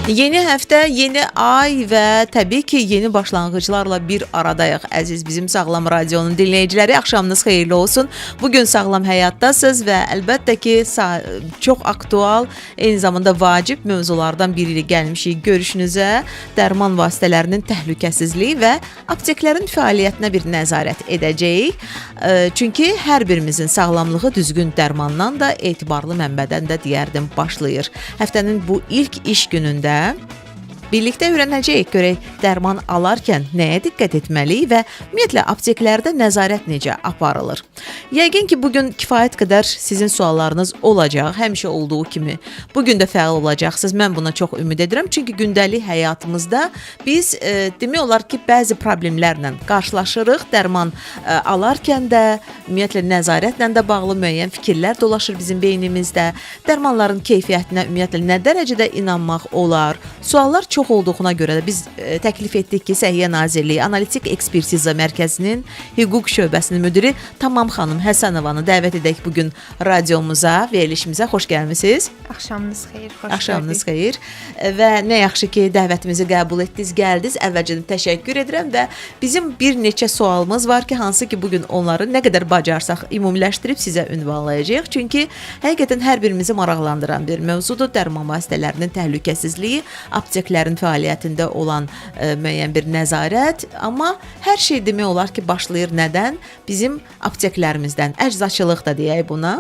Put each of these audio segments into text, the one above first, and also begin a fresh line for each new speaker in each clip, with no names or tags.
Yeni həftə, yeni ay və təbii ki, yeni başlanğıclarla bir aradayıq. Əziz bizim Sağlam Radionun dinləyiciləri, axşamınız xeyirli olsun. Bu gün Sağlam Həyatdasınız və əlbəttə ki, çox aktual, eyni zamanda vacib mövzulardan biri ilə gəlmişik görüşünüzə. Dərman vasitələrinin təhlükəsizliyi və apteklərin fəaliyyətinə bir nəzarət edəcəyik. Çünki hər birimizin sağlamlığı düzgün dərmandan da, etibarlı mənbədən də deyərdim başlayır. Həftənin bu ilk iş günündə birlikdə öyrənəcəyik, görək dərman alarkən nəyə diqqət etməliyik və ümumiyyətlə apteklərdə nəzarət necə aparılır. Yəqin ki, bu gün kifayət qədər sizin suallarınız olacaq, həmişə olduğu kimi. Bu gün də fəal olacaqsınız. Mən buna çox ümid edirəm. Çünki gündəlik həyatımızda biz demək olar ki, bəzi problemlərlə qarşılaşırıq. Dərman alarkən də, ümumiyyətlə nəzarətlə də bağlı müəyyən fikirlər dolaşır bizim beynimizdə. Dərmanların keyfiyyətinə ümumiyyətlə nə dərəcədə inanmaq olar? Suallar çox olduğuna görə də biz təklif etdik ki, Səhiyyə Nazirliyi Analitik Ekspertiza Mərkəzinin hüquq şöbəsinin müdiri Tamam xanım Həsənovanı dəvət edək bu gün radiomuza, verilişimizə. Xoş gəlmisiniz.
Axşamınız xeyir, xoş
Axşamınız
gördük.
Xeyir. Və nə yaxşı ki, dəvətimizi qəbul etdiniz, gəldiniz. Əvvəlcədən təşəkkür edirəm və bizim bir neçə sualımız var ki, hansı ki bu gün onları nə qədər bacarsaq ümumiləşdirib sizə ünvanlayacağıq. Çünki həqiqətən hər birimizi maraqlandıran bir mövzudur. Dərman vasitələrinin təhlükəsizliyi, apteklərin fəaliyyətində olan müəyyən bir nəzarət, amma hər şey demək olar ki, başlayır nədən? Bizim apteklərimizdən, əczaçılıq da deyək buna.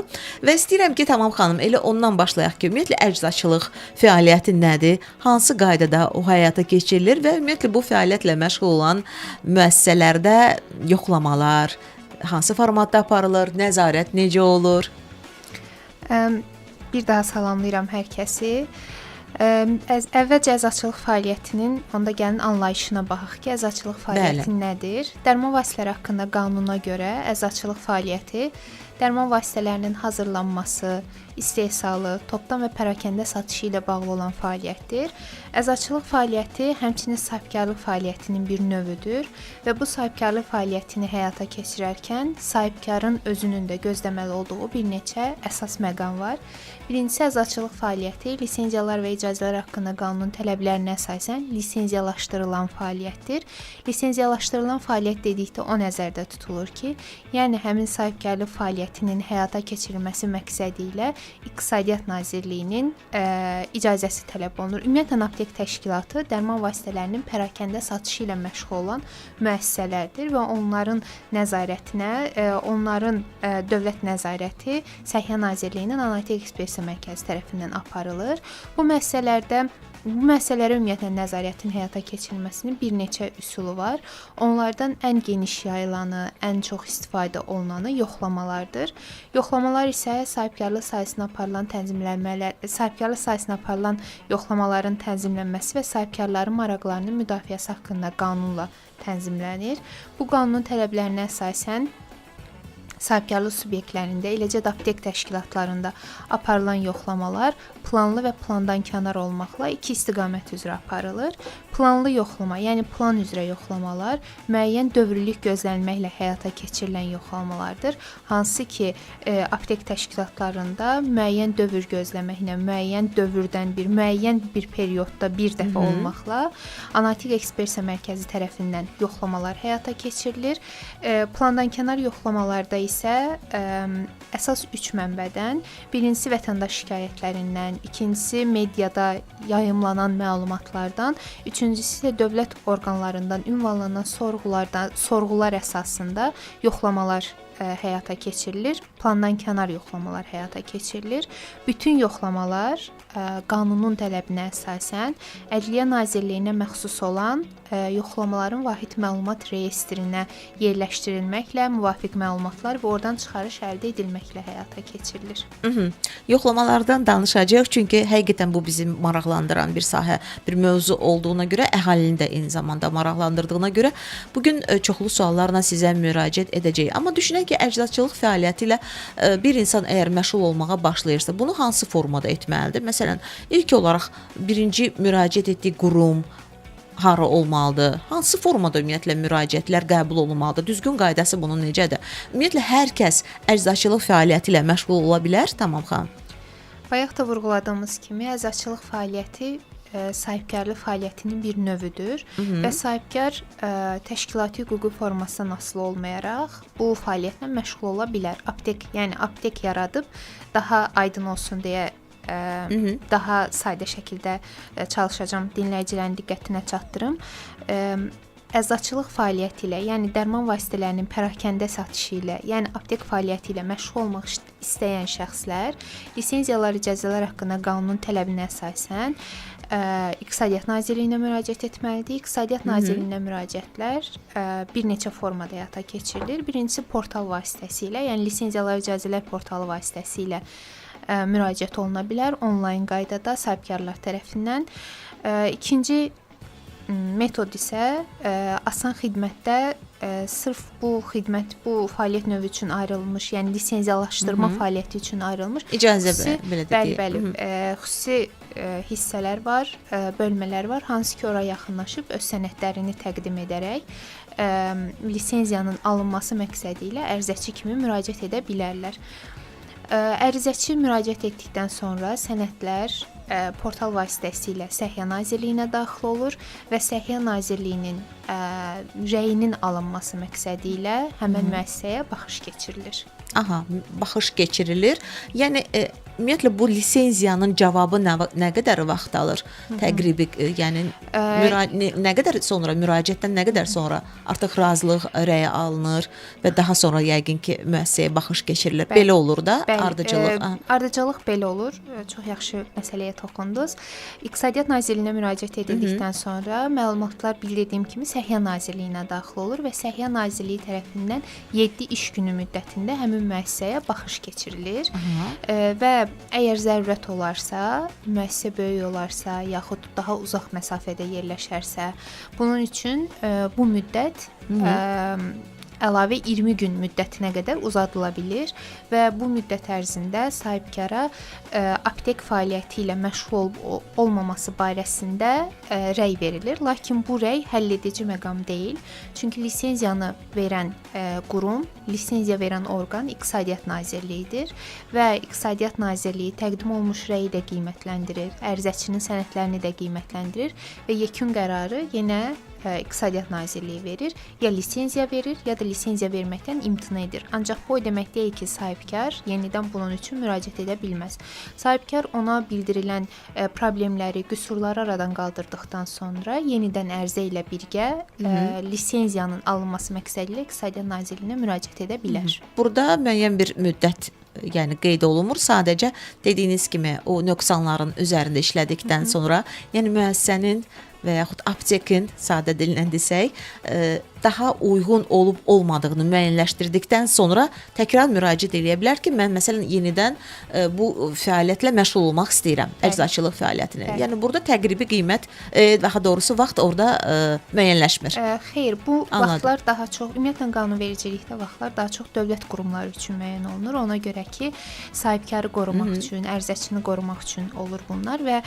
Və istəyirəm ki, Tamam xanım, elə ondan başlayaq ki, ümumiyyətlə əczaçılıq fəaliyyəti nədir? Hansı qaydada o həyata keçirilir və ümumiyyətlə bu fəaliyyətlə məşğul olan müəssisələrdə yoxlamalar hansı formatda aparılır, nəzarət necə olur?
Bir daha salamlayıram hər kəsi. Əvvəlcə əczaçılıq fəaliyyətinin, onda gəlin anlayışına baxaq ki, əczaçılıq fəaliyyəti nədir? Dərman vasitələri haqqında qanuna görə əczaçılıq fəaliyyəti dərman vasitələrinin hazırlanması, istehsalı, topdan və pərakəndə satışı ilə bağlı olan fəaliyyətdir. Əczaçılıq fəaliyyəti həmçinin sahibkarlıq fəaliyyətinin bir növüdür və bu sahibkarlıq fəaliyyətini həyata keçirərkən sahibkarın özünün də gözləməli olduğu bir neçə əsas məqam var. Birincisi, əczaçılıq fəaliyyəti lisenziyalar və icazələr haqqında qanunun tələblərinə əsasən lisenziyalaşdırılan fəaliyyətdir. Lisenziyalaşdırılan fəaliyyət dedikdə o nəzərdə tutulur ki, yəni həmin sahibkarlıq fəaliyyətinin həyata keçirilməsi məqsədi ilə İqtisadiyyat Nazirliyinin icazəsi tələb olunur. Ümumiyyətlə aptek təşkilatı dərman vasitələrinin pərakəndə satışı ilə məşğul olan müəssisələrdir və onların nəzarətinə, onların dövlət nəzarəti Səhiyyə Nazirliyinin Analitik Ekspertiza Mərkəzi tərəfindən aparılır. Bu müəssisələrə ümumiyyətlə nəzarətin həyata keçirilməsinin bir neçə üsulu var. Onlardan ən geniş yayılanı, ən çox istifadə olunanı yoxlamalardır. Yoxlamalar isə sahibkarlıq sahəsinə aparılan tənzimlənmələr, sahibkarlıq sahəsinə aparılan yoxlamaların tənzimlənməsi və sahibkarların maraqlarının müdafiəsi haqqında qanunla tənzimlənir. Bu qanunun tələblərinə əsasən sahibkarlıq subyektlərində, eləcə də aptek təşkilatlarında aparılan yoxlamalar planlı və plandan kənar olmaqla iki istiqamət üzrə aparılır. Planlı yoxlama, yəni plan üzrə yoxlamalar müəyyən dövrlük gözlənilməklə həyata keçirilən yoxlamalardır. Hansı ki, aptek təşkilatlarında müəyyən dövr gözləməklə, müəyyən dövrdən bir, müəyyən bir periodda bir dəfə olmaqla Analitik Ekspertiza Mərkəzi tərəfindən yoxlamalar həyata keçirilir. Plandan kənar yoxlamalarda isə əsas 3 mənbədən, birincisi vətəndaş şikayətlərindən, ikincisi mediada yayımlanan məlumatlardan, üçüncüsü isə dövlət orqanlarından ünvanlanan sorğular əsasında yoxlamalar həyata keçirilir. Plandan kənar yoxlamalar həyata keçirilir. Bütün yoxlamalar qanunun tələbinə əsasən Ədliyyə Nazirliyinə məxsus olan yoxlamaların vahid məlumat reyestrinə yerləşdirilməklə müvafiq məlumatlar və oradan çıxarış əldə edilməklə həyata keçirilir.
Yoxlamalardan danışacağıq, çünki həqiqətən bu bizi maraqlandıran bir sahə, bir mövzu olduğuna görə, əhalini də eyni zamanda maraqlandırdığına görə bu gün çoxlu suallarla sizə müraciət edəcəyik. Amma düşünək ki, əczaçılıq fəaliyyəti ilə bir insan əgər məşğul olmağa başlayırsa, bunu hansı formada etməlidir? Məsələn, ilk olaraq birinci müraciət etdiyi qurum hara olmalıdır? Hansı formada ümumiyyətlə müraciətlər qəbul olunmalıdır? Düzgün qaydası bunun necədir? Ümumiyyətlə hər kəs əczaçılıq fəaliyyəti ilə məşğul ola bilər, Tamam xanım?
Bayaq da vurğuladığımız kimi, əczaçılıq fəaliyyəti sahibkarlıq fəaliyyətinin bir növüdür və sahibkar təşkilati hüquqi formasından asılı olmayaraq bu fəaliyyətlə məşğul ola bilər. Aptek, yəni aptek yaradıb daha aydın olsun deyə daha sadə şəkildə çalışacağam dinləyicilərin diqqətinə çatdırım. Əczaçılıq fəaliyyəti ilə, yəni dərman vasitələrinin pərakəndə satışı ilə, yəni aptek fəaliyyəti ilə məşğul olmaq istəyən şəxslər lisenziyalar, icazələr haqqında qanunun tələbinə əsasən İqtisadiyyat Nazirliyinə müraciət etməlidir. İqtisadiyyat Nazirliyinə müraciətlər bir neçə formada həyata keçirilir. Birincisi portal vasitəsilə, yəni lisenziyalar, icazələr portalı vasitəsilə müraciət oluna bilər onlayn qaydada sahibkarlar tərəfindən. İkinci metod isə asan xidmətdə sırf bu xidmət, bu fəaliyyət növü üçün ayrılmış, yəni lisenziyalaşdırma fəaliyyəti üçün ayrılmış
icazə belə
deyək. Bəli, bəli. Xüsusi hissələr var, bölmələr var, hansı ki ora yaxınlaşıb öz sənədlərini təqdim edərək lisenziyanın alınması məqsədi ilə ərizəçi kimi müraciət edə bilərlər. Ərizəçi müraciət etdikdən sonra sənədlər portal vasitəsilə Səhiyyə Nazirliyinə daxil olur və Səhiyyə Nazirliyinin rəyinin alınması məqsədi ilə həmin müəssisəyə baxış keçirilir.
Aha, baxış keçirilir. Yəni ümumiyyətlə bu lisenziyanın cavabı nə qədər vaxt alır? Təqribi, yəni nə qədər sonra müraciətdən nə qədər sonra artıq razılıq rəyi alınır və daha sonra yəqin ki müəssisəyə baxış keçirilir. Bəli. Belə olur da, bəli, ardıcıllıq.
Ardıcıllıq belə olur. Çox yaxşı məsələyə toxundunuz. İqtisadiyyat Nazirliyinə müraciət edildikdən sonra məlumatlar bildirdiyim kimi Səhiyyə Nazirliyinə daxil olur və Səhiyyə Nazirliyi tərəfindən 7 iş günü müddətində həmin müəssisəyə baxış keçirilir. Və əgər zərurət olarsa, müəssisə böyük olarsa, yaxud daha uzaq məsafədə yerləşərsə, bunun üçün bu müddət əlavə 20 gün müddətinə qədər uzadıla bilir və bu müddət ərzində sahibkara aptek fəaliyyəti ilə məşğul olub olmaması barəsində rəy verilir. Lakin bu rəy həlledici məqam deyil. Çünki lisenziyanı verən qurum, lisenziya verən orqan İqtisadiyyat Nazirliyidir və İqtisadiyyat Nazirliyi təqdim olunmuş rəyi də qiymətləndirir, ərizəçinin sənədlərini də qiymətləndirir və yekun qərarı yenə İqtisadiyyat Nazirliyi verir. Ya lisenziya verir, ya da lisenziya verməkdən imtina edir. Ancaq bu o demək deyil ki, sahibkar yenidən bunun üçün müraciət edə bilməz. Sahibkar ona bildirilən problemləri, qüsurları aradan qaldırdıqdan sonra yenidən ərizə ilə birgə lisenziyanın alınması məqsədi ilə İqtisadiyyat Nazirliyinə müraciət edə bilər.
Burada müəyyən bir müddət, yəni qeyd olunmur. Sadəcə dediyiniz kimi o nöqsanların üzərində işlədikdən sonra, yəni müəssisənin və yaxud aptekin, sadə dillə desək, daha uyğun olub olmadığını müəyyənləşdirdikdən sonra təkrar müraciət eləyə bilər ki, mən məsələn yenidən bu fəaliyyətlə məşğul olmaq istəyirəm, əczaçılıq fəaliyyətinə. Bəli. Yəni burada təqribi qiymət, daha doğrusu vaxt orada müəyyənləşmir.
Xeyr, bu vaxtlar daha çox, ümumiyyətlə qanunvericilikdə vaxtlar daha çox dövlət qurumları üçün müəyyən olunur. Ona görə ki, sahibkarı qorumaq üçün, ərizəçini qorumaq üçün olur bunlar və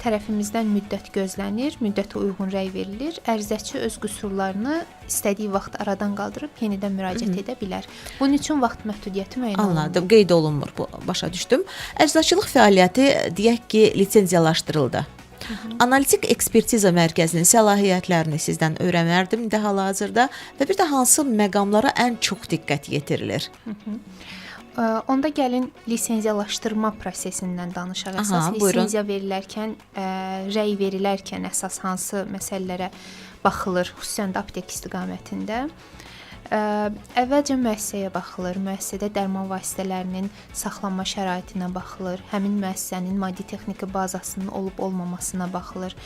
tərəfimizdən müddət gözlənir, müddətə uyğun rəy verilir. Ərizəçi öz qüsurlarını istədiyi vaxt aradan qaldırıb yenidən müraciət edə bilər. Bunun üçün vaxt məhdudiyyəti müəyyən olunmur.
Anladım, qeyd olunmur bu, başa düşdüm. Əczaçılıq fəaliyyəti deyək ki, lisenziyalaşdırıldı. Analitik ekspertiza mərkəzinin səlahiyyətlərini sizdən öyrənərdim indi hal-hazırda və bir də hansı məqamlara ən çox diqqət yetirilir?
Onda gəlin lisenziyalaşdırma prosesindən danışaq. Əsas lisenziya verilərkən, rəy verilərkən əsas hansı məsələlərə baxılır, xüsusən də aptek istiqamətində. Əvvəlcə müəssisəyə baxılır, müəssisədə dərman vasitələrinin saxlanma şəraitinə baxılır, həmin müəssisənin maddi-texniki bazasının olub-olmamasına baxılır,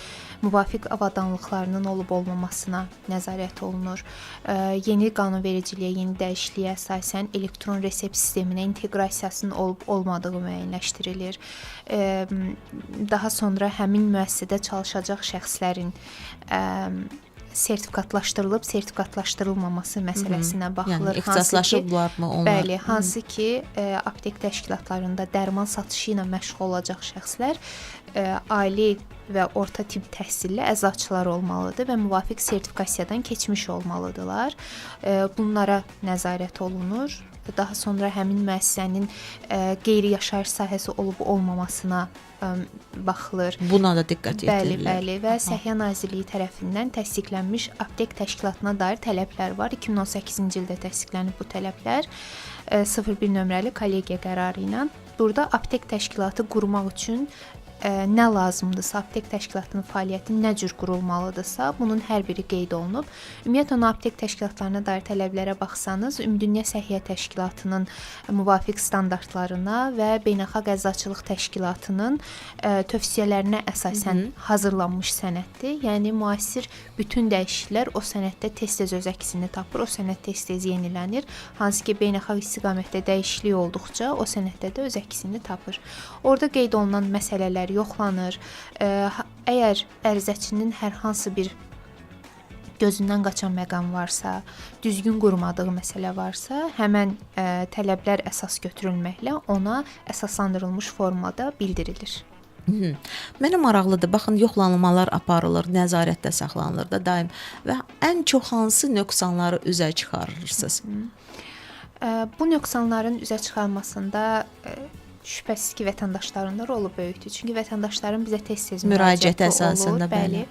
müvafiq avadanlıqlarının olub-olmamasına nəzarət olunur. Yeni qanunvericiliyə, yeni dəyişikliyə əsasən elektron resept sisteminə inteqrasiyasının olub-olmadığı müəyyənləşdirilir. Daha sonra həmin müəssisədə çalışacaq şəxslərin sertifikatlaşdırılıb, sertifikatlaşdırılmaması məsələsinə baxılır.
Yəni ixtisaslaşıblarmı onlar?
Bəli, hansı ki, aptek təşkilatlarında dərman satışı ilə məşğul olacaq şəxslər ali və orta tibb təhsilli əczaçılar olmalıdır və müvafiq sertifikasiyadan keçmiş olmalıdırlar. Bunlara nəzarət olunur. Daha sonra həmin müəssisənin qeyri-yaşayış sahəsi olub olmamasına baxılır.
Buna da diqqət
yetirilir.
Bəli,
bəli və Səhiyyə Nazirliyi tərəfindən təsdiqlənmiş aptek təşkilatına dair tələblər var. 2018-ci ildə təsdiqlənib bu tələblər 01 nömrəli kollegiya qərarı ilə. Burada aptek təşkilatı qurmaq üçün nə lazımdırsa, aptek təşkilatının fəaliyyəti nə cür qurulmalıdırsa, bunun hər biri qeyd olunub. Ümumiyyətlə aptek təşkilatlarına dair tələblərə baxsanız, Ümumdünya Səhiyyə Təşkilatının müvafiq standartlarına və Beynəlxalq Əczaçılıq Təşkilatının tövsiyələrinə əsasən hazırlanmış sənəddir. Yəni müasir bütün dəyişikliklər o sənəddə tez-tez öz əksini tapır, o sənəd tez-tez yenilənir. Hansı ki, beynəlxalq istiqamətdə dəyişiklik olduqca o sənəddə də öz əksini tapır. Orada qeyd olunan məsələlər yoxlanır. Əgər ərizəçinin hər hansı bir gözündən qaçan məqam varsa, düzgün qurmadığı məsələ varsa, həmən tələblər əsas götürülməklə ona əsaslandırılmış formada bildirilir.
Mənə maraqlıdır. Baxın, yoxlanılmalar aparılır, nəzarətdə saxlanılır da daim və ən çox hansı nöqsanları üzə çıxarırsınız?
Bu nöqsanların üzə çıxarılmasında şübhəsiz ki, vətəndaşların da rolu böyükdür. Çünki vətəndaşların bizə tez-tez
müraciəti
əsasında, bəli.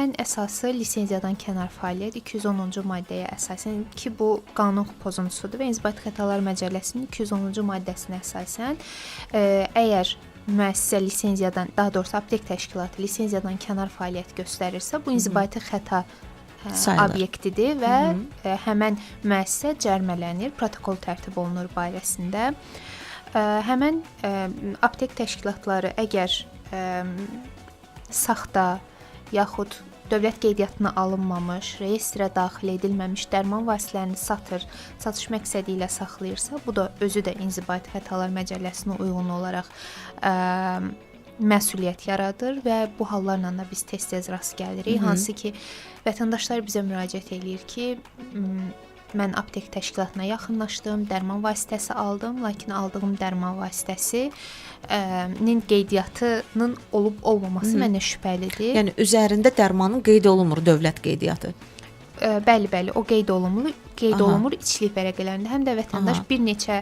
Ən əsası lisenziyadan kənar fəaliyyət 210-cu maddəyə əsasən ki, bu qanun pozuntusudur və İnzibati Xətalar Məcəlləsinin 210-cu maddəsinə əsasən əgər müəssisə lisenziyadan, daha doğrusu aptek təşkilatı lisenziyadan kənar fəaliyyət göstərirsə, bu inzibati xəta obyektidir və həmən müəssisə cərimələnir, protokol tərtib olunur barəsində. Həmən aptek təşkilatları əgər saxta yaxud dövlət qeydiyyatına alınmamış, reyestrə daxil edilməmiş dərman vasitələrini satır, satış məqsədi ilə saxlayırsa, bu da özü də İnzibati Xətalar Məcəlləsinə uyğun olaraq məsuliyyət yaradır və bu hallarla da biz tez-tez rast gəlirik. Hansı ki, vətəndaşlar bizə müraciət eləyir ki, mən aptek təşkilatına yaxınlaşdım, dərman vasitəsi aldım, lakin aldığım dərman vasitəsinin qeydiyyatının olub olmaması mənə şübhəlidir.
Yəni üzərində dərmanın qeyd olunmur dövlət qeydiyyatı.
Bəli, bəli, o qeyd olunmur, qeyd olunmur içlik vərəqələrində. Həm də vətəndaş bir neçə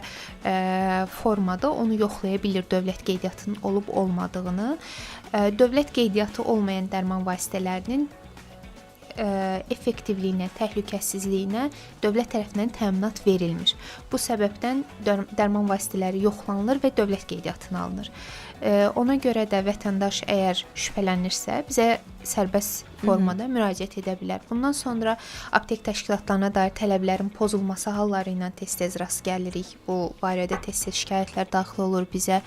formada onu yoxlaya bilir dövlət qeydiyyatının olub olmadığını. Dövlət qeydiyyatı olmayan dərman vasitələrinin effektivliyinə, təhlükəsizliyinə dövlət tərəfindən təminat verilmir. Bu səbəbdən dərman vasitələri yoxlanılır və dövlət qeydiyyatına alınır. Ona görə də vətəndaş əgər şübhələnirsə, bizə sərbəst formada müraciət edə bilər. Bundan sonra aptek təşkilatlarına dair tələblərin pozulması halları ilə tez-tez rast gəlirik. Bu barədə tez-tez şikayətlər daxil olur bizə.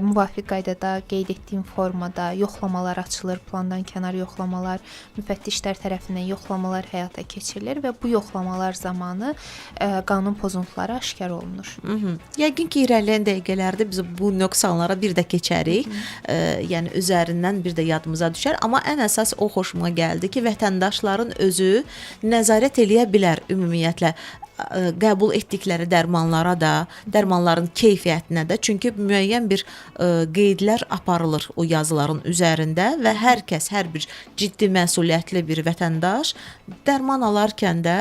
Müvafiq qaydada qeyd etdiyim formada yoxlamalar açılır, plandan kənar yoxlamalar, müfəttişlər tərəfindən yoxlamalar həyata keçirilir və bu yoxlamalar zamanı qanun pozuntuları aşkar olunur.
Yəqin ki, irəliləyən dəqiqələrdə biz bu nöqsanlara bir də keçərik. Yəni üzərindən bir də yadımıza düşər, amma ən əsas o xoşuma gəldi ki, vətəndaşların özü nəzarət eləyə bilər ümumiyyətlə qəbul etdikləri dərmanlara da, dərmanların keyfiyyətinə də. Çünki müəyyən bir qeydlər aparılır o yazıların üzərində və hər kəs, hər bir ciddi məsuliyyətli bir vətəndaş dərman alarkən də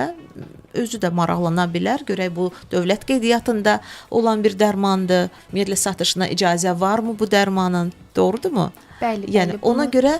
özü də maraqlana bilər. Görək bu dövlət qeydiyyatında olan bir dərmandır. Ümumiyyətlə satışına icazə varmı bu dərmanın? Doğrudurmu?
Bəli,
yəni
bəli,
ona görə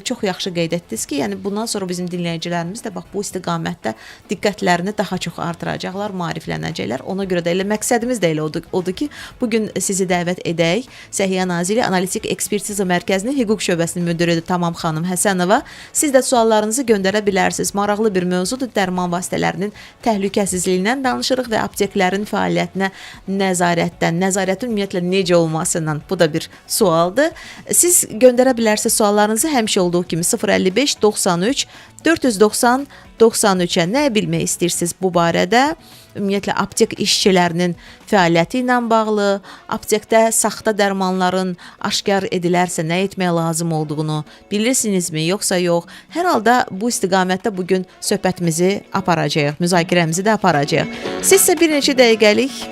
çox yaxşı qeyd etdiniz ki, yəni bundan sonra bizim dinləyicilərimiz də bax bu istiqamətdə diqqətlərini daha çox artıracaqlar, maariflənəcəklər. Ona görə də elə məqsədimiz də elə odur ki, bu gün sizi dəvət edək. Səhiyyə Nazirliyi Analitik Ekspertiza Mərkəzinin hüquq şöbəsinin müdiri Tamam xanım Həsənova. Siz də suallarınızı göndərə bilərsiniz. Maraqlı bir mövzudur. Dərman vasitələrinin təhlükəsizliyindən danışırıq və apteklərin fəaliyyətinə nəzarətdən, nəzarətin ümumiyyətlə necə olmasından, bu da bir sualdır. Siz göndərə bilərsiniz suallarınızı həmişə olduğu kimi 055 93 490 93-ə. Nə bilmək istəyirsiniz bu barədə? Ümumiyyətlə aptek işçilərinin fəaliyyəti ilə bağlı, aptekdə saxta dərmanların aşkar edilərsə nə etmək lazım olduğunu bilirsinizmi, yoxsa yox? Hər halda bu istiqamətdə bu gün söhbətimizi aparacağıq, müzakirəmizi də aparacağıq. Siz isə bir neçə dəqiqəlik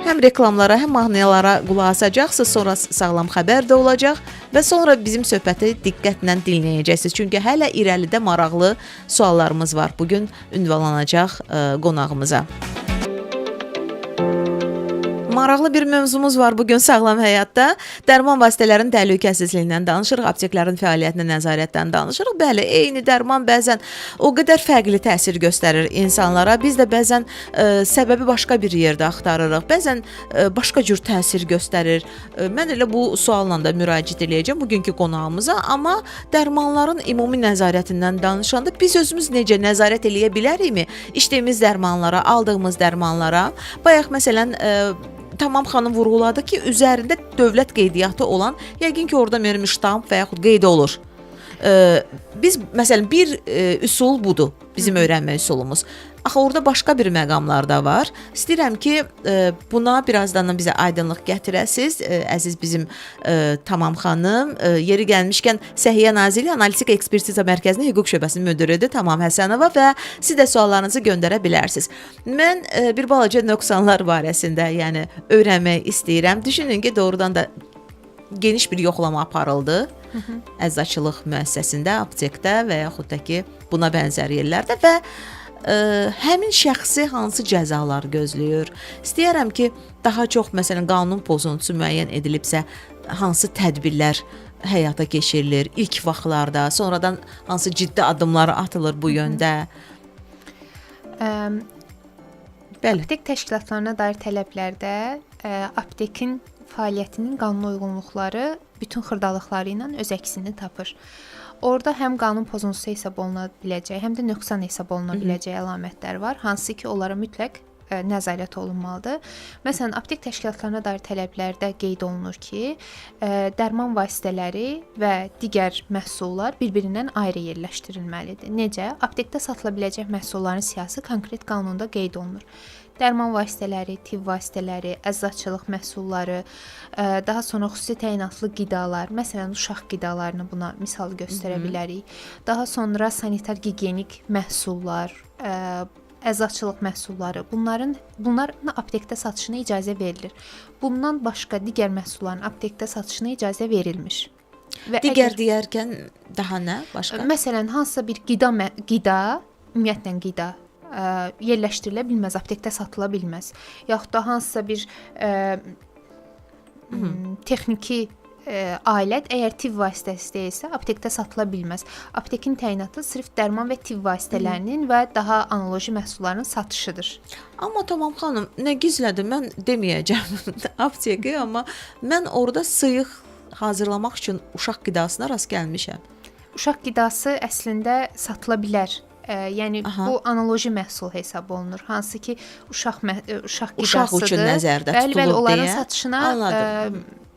həm reklamlara, həm mahnılara qulaq asacaqsınız, sonra sağlam xəbər də olacaq və sonra bizim söhbəti diqqətlə dinləyəcəksiniz. Çünki hələ irəlidə maraqlı suallarımız var. Bugün ünvanlanacaq qonağımıza. Maraqlı bir mövzumuz var bugün Sağlam Həyatda. Dərman vasitələrinin təhlükəsizliyindən danışırıq, apteklərin fəaliyyətinə nəzarətdən danışırıq. Bəli, eyni dərman bəzən o qədər fərqli təsir göstərir insanlara. Biz də bəzən səbəbi başqa bir yerdə axtarırıq. Bəzən başqa cür təsir göstərir. Mən elə bu sualla da müraciət eləyəcəm bugünkü qonağımıza, amma dərmanların ümumi nəzarətindən danışanda biz özümüz necə nəzarət eləyə bilərikmi? İçdiyimiz dərmanlara, aldığımız dərmanlara. Bayaq məsələn Tamam xanım vurğuladı ki, üzərində dövlət qeydiyyatı olan, yəqin ki, orada mənim ştamp və yaxud qeyd olur. Biz məsələn bir üsul budur, bizim öyrənmə üsulumuz. Axı orada başqa bir məqamlar da var. İstəyirəm ki, buna birazdan da bizə aydınlıq gətirəsiz, əziz bizim Tamam xanım. Yeri gəlmişkən Səhiyyə Nazirliyi Analitik Ekspertiza Mərkəzinin hüquq şöbəsinin müdiridir Tamam Həsənova və siz də suallarınızı göndərə bilərsiniz. Mən bir balaca nöqsanlar barəsində, yəni öyrənmək istəyirəm. Düşünün ki, doğrudan da geniş bir yoxlama aparıldı. Əczaçılıq müəssisəsində, aptekdə və yaxud da ki, buna bənzər yerlərdə və həmin şəxsi hansı cəzalar gözləyir? İstəyərəm ki, daha çox məsələn qanun pozuntusu müəyyən edilibsə, hansı tədbirlər həyata keçirilir ilk vaxtlarda, sonradan hansı ciddi addımlar atılır bu yöndə?
Bəli. Aptek təşkilatlarına dair tələblərdə aptekin fəaliyyətinin qanuna uyğunluqları bütün xırdalıqları ilə öz əksini tapır. Orada həm qanun pozuntusu hesab oluna biləcək, həm də nöqsan hesab oluna biləcək əlamətlər var, hansı ki, onlara mütləq nəzarət olunmalıdır. Məsələn, aptek təşkilatlarına dair tələblərdə qeyd olunur ki, dərman vasitələri və digər məhsullar bir-birindən ayrı yerləşdirilməlidir. Necə? Aptekdə satıla biləcək məhsulların siyahısı konkret qanunda qeyd olunur. Dərman vasitələri, tibb vasitələri, əczaçılıq məhsulları, daha sonra xüsusi təyinatlı qidalar, məsələn, uşaq qidalarını buna misal göstərə bilərik. Daha sonra sanitar gigiyenik məhsullar, əczaçılıq məhsulları, bunların aptekdə satışına icazə verilir. Bundan başqa digər məhsulların aptekdə satışına icazə verilmir.
Və digər deyərkən daha nə? Başqa?
Məsələn, hansısa bir qida, ümumiyyətlə qida yerləşdirilə bilməz, aptekdə satıla bilməz. Yaxud da hansısa bir texniki alət, əgər tibb vasitəsi deyilsə, aptekdə satıla bilməz. Aptekin təyinatı sırf dərman və tibb vasitələrinin və daha analoji məhsulların satışıdır.
Amma Tamam xanım, nə gizlədi, mən deməyəcəm apteki, amma mən orada sıyıq hazırlamaq üçün uşaq qidasına rast gəlmişəm.
Uşaq qidası əslində satıla bilər. Yəni bu analoji məhsul hesab olunur. Hansı ki, uşaq qidasıdır.
Uşaq üçün nəzərdə tutulub deyə.
Bəli, onların satışına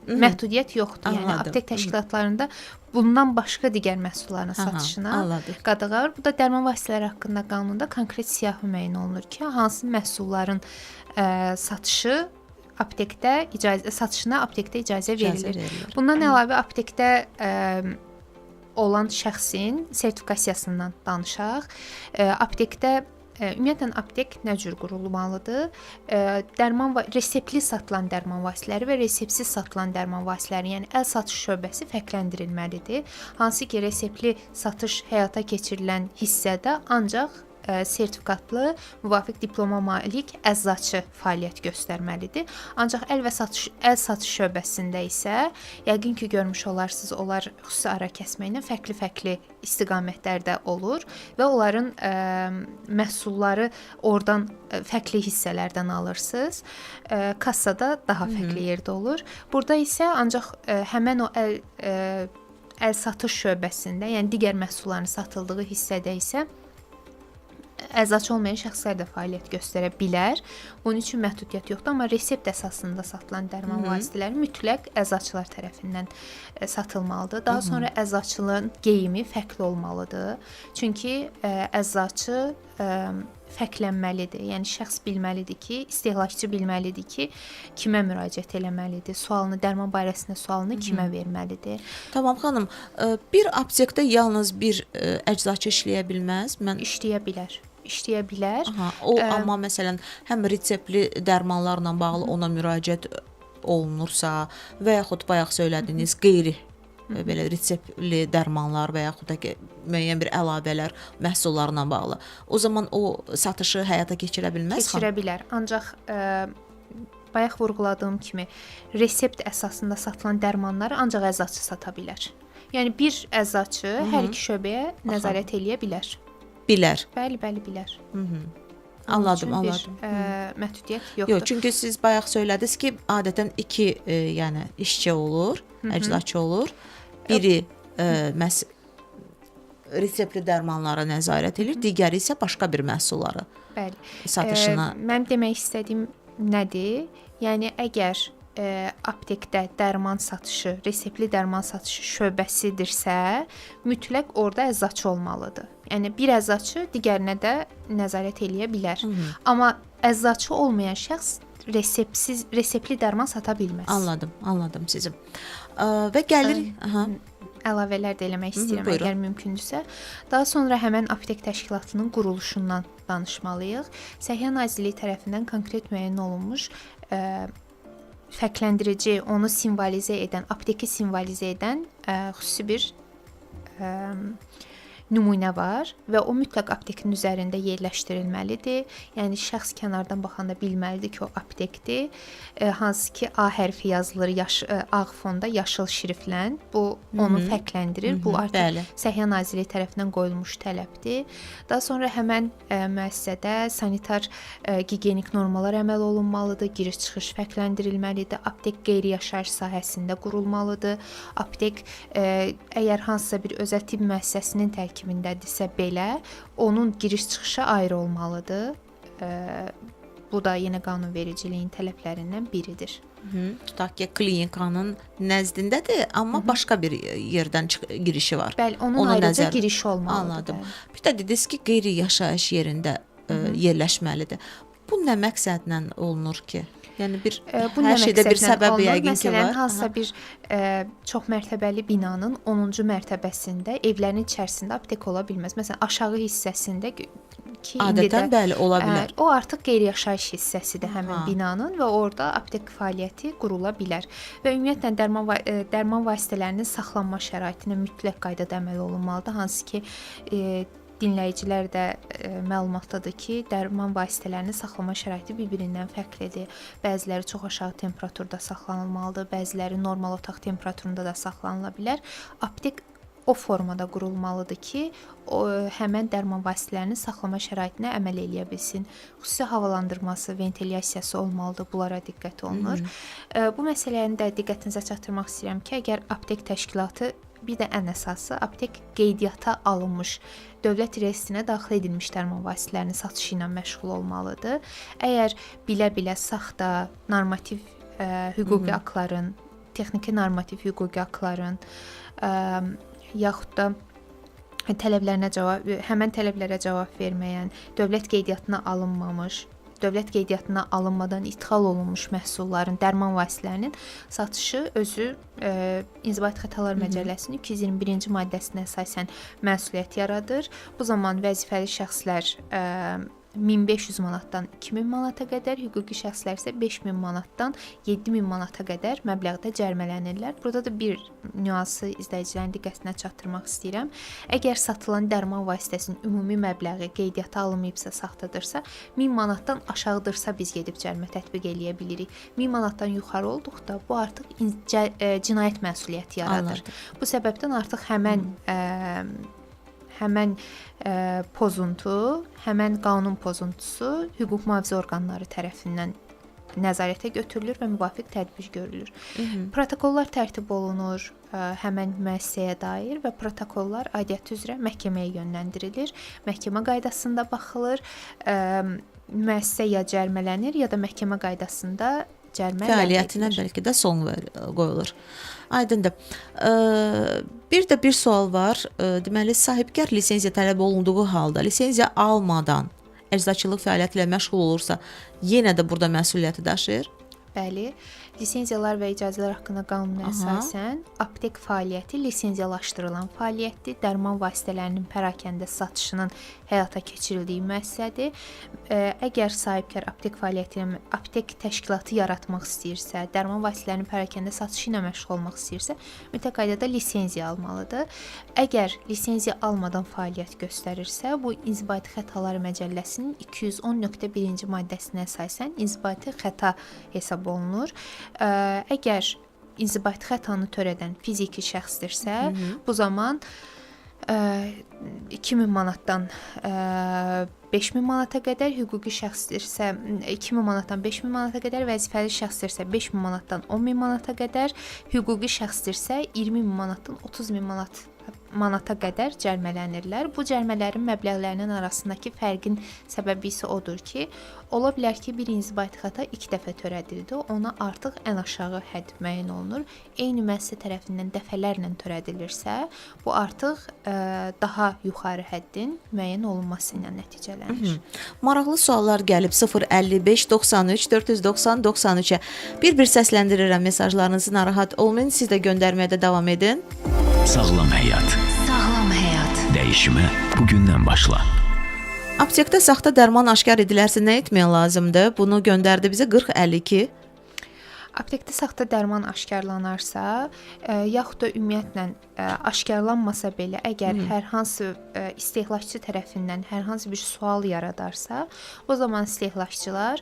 məhdudiyyət yoxdur. Yəni aptek təşkilatlarında bundan başqa digər məhsulların satışına qadağa var. Bu da dərman vasitələri haqqında qanunda konkret siyahı müəyyən olunur ki, hansı məhsulların satışı aptekdə icazə satışına aptekdə icazə verilir. Bundan əlavə aptekdə olan şəxsin sertifikasiyasından danışaq. Aptekdə ümumiyyətlə aptek nə cür qurulmalıdır? Dərman və reseptli satılan dərman vasitələri və reseptsiz satılan dərman vasitələri, yəni əl satış şöbəsi fərqləndirilməlidir. Hansı ki, reseptli satış həyata keçirilən hissədə ancaq sertifikatlı, müvafiq diploma malik əczaçı fəaliyyət göstərməlidir. Ancaq əl satış şöbəsində isə yəqin ki, görmüş olarsınız, onlar xüsusi ara kəsməklə fərqli-fərqli istiqamətlərdə olur və onların məhsulları oradan fərqli hissələrdən alırsınız. Kassada daha fərqli yerdə olur. Burada isə ancaq həmən o əl satış şöbəsində, yəni digər məhsulların satıldığı hissədə isə əczaçı olmayan şəxslər də fəaliyyət göstərə bilər. Bunun üçün məhdudiyyət yoxdur, amma resept əsasında satılan dərman vasitələri mütləq əczaçılar tərəfindən satılmalıdır. Daha sonra əczaçılığın geyimi fərqli olmalıdır. Çünki əczaçı fərqlənməlidir. Yəni şəxs bilməlidir ki, istehlakçı bilməlidir ki, kimə müraciət eləməlidir, sualını, dərman barəsində sualını kimə verməlidir.
Tamam xanım, bir aptekdə yalnız bir əczaçı işləyə bilməz?
Mən işləyə bilər. İşləyə bilər.
Aha, o amma məsələn həm reseptli dərmanlarla bağlı ona müraciət olunursa və yaxud bayaq söylədiyiniz qeyri belə reseptli dərmanlar və yaxud da ki, müəyyən bir əlavələr məhsullarla bağlı. O zaman o satışı həyata keçirə bilməz?
Keçirə bilər. Ancaq Bayaq vurğuladığım kimi resept əsasında satılan dərmanları ancaq əczaçı sata bilər. Yəni bir əczaçı hər iki şöbəyə nəzarət eləyə bilər.
Bilər.
Bəli, bəli, bilər.
Anladım,
Onun üçün
anladım.
bir məhdudiyyət yoxdur.
Yox, çünki siz bayaq söylədiniz ki, adətən iki yəni işçi olur, əczaçı olur. Biri məhz reseptli dərmanlara nəzarət edir, digəri isə başqa bir məhsulları
Bəli.
satışına.
Mənim demək istədiyim nədir? Yəni əgər aptekdə dərman satışı, reseptli dərman satışı şöbəsidirsə, mütləq orada əczaçı olmalıdır. Yəni bir əczaçı digərinə də nəzarət eləyə bilər. Amma əczaçı olmayan şəxs reseptsiz, reseptli dərman sata bilməz.
Anladım, anladım sizi. Və gəlir, aha,
Əlavələr də eləmək istəyirəm,
buyurun.
əgər mümkündürsə. Daha sonra həmən aptek təşkilatının quruluşundan danışmalıyıq. Səhiyyə Nazirliyi tərəfindən konkret müəyyən olunmuş fərqləndirici, onu simvolizə edən, apteki simvolizə edən xüsusi bir nümunə var və o mütləq aptekin üzərində yerləşdirilməlidir. Yəni şəxs kənardan baxanda bilməlidir ki, o aptekdir. Hansı ki A hərfi yazılır ağ fonda yaşıl şriftlə. Bu onu fərqləndirir. Bu artıq
bəli.
Səhiyyə Nazirliyi tərəfindən qoyulmuş tələbdir. Daha sonra həmən müəssisədə sanitar gigiyenik normalar əməl olunmalıdır, giriş-çıxış fərqləndirilməlidir, aptek qeyri-yaşayış sahəsində qurulmalıdır. Aptek əgər hansısa bir özəl tibb müəssisəsinin tərkibindədirsə belə, onun giriş-çıxışı ayrı olmalıdır. Bu da yenə qanunvericiliyin tələblərindən biridir.
Tutaq ki, klinikanın nəzdindədir, amma başqa bir yerdən girişi var.
Bəli, onun
Onu
ayrıca
nəzər-
girişi olmalıdır.
Anladım.
Bəli.
Bir də dediniz ki, qeyri-yaşayış yerində yerləşməlidir. Bu nə məqsədlə olunur ki? Yəni bir
Bu
hər
nə
şeydə bir
məqsədlə
səbəb
olunur?
yəqin ki
Məsələn,
var.
hansısa bir çox mərtəbəli binanın 10-cu mərtəbəsində evlərin içərisində aptek ola bilməz. Məsələn, aşağı hissəsində ki, indi
Adətən
də
bəli, ola bilər.
O artıq qeyri-yaşayış hissəsidir həmin
Aha.
binanın və orada aptek fəaliyyəti qurula bilər. Və ümumiyyətlə dərman vasitələrinin saxlanma şəraitinə mütləq qaydada əməl olunmalıdır. Hansı ki, dinləyicilər də məlumatdadır ki, dərman vasitələrinin saxlama şəraiti bir-birindən fərqlidir. Bəziləri çox aşağı temperaturda saxlanılmalıdır, bəziləri normal otaq temperaturunda da saxlanıla bilər. Aptek o formada qurulmalıdır ki, o həmən dərman vasitələrinin saxlama şəraitinə əməl eləyə bilsin. Xüsusi havalandırması, ventilyasiyası olmalıdır. Bunlara diqqət olunur. Bu məsələni də diqqətinizə çatdırmaq istəyirəm ki, əgər aptek təşkilatı, bir də ən əsası aptek qeydiyyata alınmış, dövlət reyestrinə daxil edilmiş dərman vasitələrinin satışı ilə məşğul olmalıdır. Əgər bilə-bilə saxta normativ hüquqi aktların, texniki normativ hüquqi aktların yaxud da tələblərinə cavab, həmən tələblərə cavab verməyən, dövlət qeydiyyatına alınmamış, dövlət qeydiyyatına alınmadan idxal olunmuş məhsulların, dərman vasitələrinin satışı özü İnzibati Xətalar Məcəlləsinin 221-ci maddəsinə əsasən məsuliyyət yaradır. Bu zaman vəzifəli şəxslər 1500 manatdan 2000 manata qədər, hüquqi şəxslər isə 5000 manatdan 7000 manata qədər məbləğdə cərimələnirlər. Burada da bir nüansı izləyicilərin diqqətinə çatdırmaq istəyirəm. Əgər satılan dərman vasitəsinin ümumi məbləği qeydiyyata alınmayıbsa, saxtadırsa, 1000 manatdan aşağıdırsa biz gedib cərimə tətbiq eləyə bilirik. 1000 manatdan yuxarı olduqda bu artıq cinayət məsuliyyəti yaradır.
Anladım.
Bu səbəbdən artıq həmən həmən pozuntu, həmən qanun pozuntusu hüquq mühafizə orqanları tərəfindən nəzarətə götürülür və müvafiq tədbir görülür. Protokollar tərtib olunur həmən müəssisəyə dair və protokollar aidiyyəti üzrə məhkəməyə yönləndirilir. Məhkəmə qaydasında baxılır. Müəssisə ya cərimələnir, ya da məhkəmə qaydasında cərimə
fəaliyyətinə bəlkə də son qoyulur. Aydındır. Bir də bir sual var. Deməli, sahibkar lisenziya tələb olunduğu halda lisenziya almadan eczacılıq fəaliyyəti ilə məşğul olursa, yenə də burada məsuliyyəti daşıyır?
Bəli, Lisenziyalar və icazələr haqqında qanuna əsasən aptek fəaliyyəti lisenziyalaşdırılan fəaliyyətdir. Dərman vasitələrinin pərakəndə satışının həyata keçirildiyi müəssisədir. Əgər sahibkar aptek fəaliyyəti ilə aptek təşkilatı yaratmaq istəyirsə, dərman vasitələrinin pərakəndə satışı ilə məşğul olmaq istəyirsə, mütləq qaydada lisenziya almalıdır. Əgər lisenziya almadan fəaliyyət göstərirsə, bu İnzibati Xətalar Məcəlləsinin 210.1-ci maddəsinə əsasən inzibati xəta hesab olunur. Əgər inzibati xətanı törədən fiziki şəxsdirsə, bu zaman 2000 manatdan 5000 manata qədər, hüquqi şəxsdirsə 2000 manatdan 5000 manata qədər, vəzifəli şəxsdirsə 5000 manatdan 10000 manata qədər, hüquqi şəxsdirsə 20000 manatdan 30000 manata qədər cərimələnirlər. Bu cərimələrin məbləğlərinin arasındakı fərqin səbəbi isə odur ki, ola bilər ki, bir inzibati xəta 2 dəfə törədildi, ona artıq ən aşağı hədd müəyyən olunur. Eyni müəssisə tərəfindən dəfələrlə törədilirsə, bu artıq daha yuxarı həddin müəyyən olunması ilə nəticələnir.
Maraqlı suallar gəlib 055 93 490 93-ə. Bir-bir səsləndirirəm mesajlarınızı, narahat olmayın. Siz də göndərməyə də davam edin.
Sağlam həyat.
Sağlam həyat.
Dəyişimə bugündən başla.
Aptekdə saxta dərman aşkar edilərsə nə etmək lazımdır? Bunu göndərdi bizə 4052.
Aptekdə saxta dərman aşkarlanarsa, yaxud da ümumiyyətlə aşkarlanmasa belə, əgər hər hansı istehlakçı tərəfindən hər hansı bir sual yaradarsa, o zaman istehlakçılar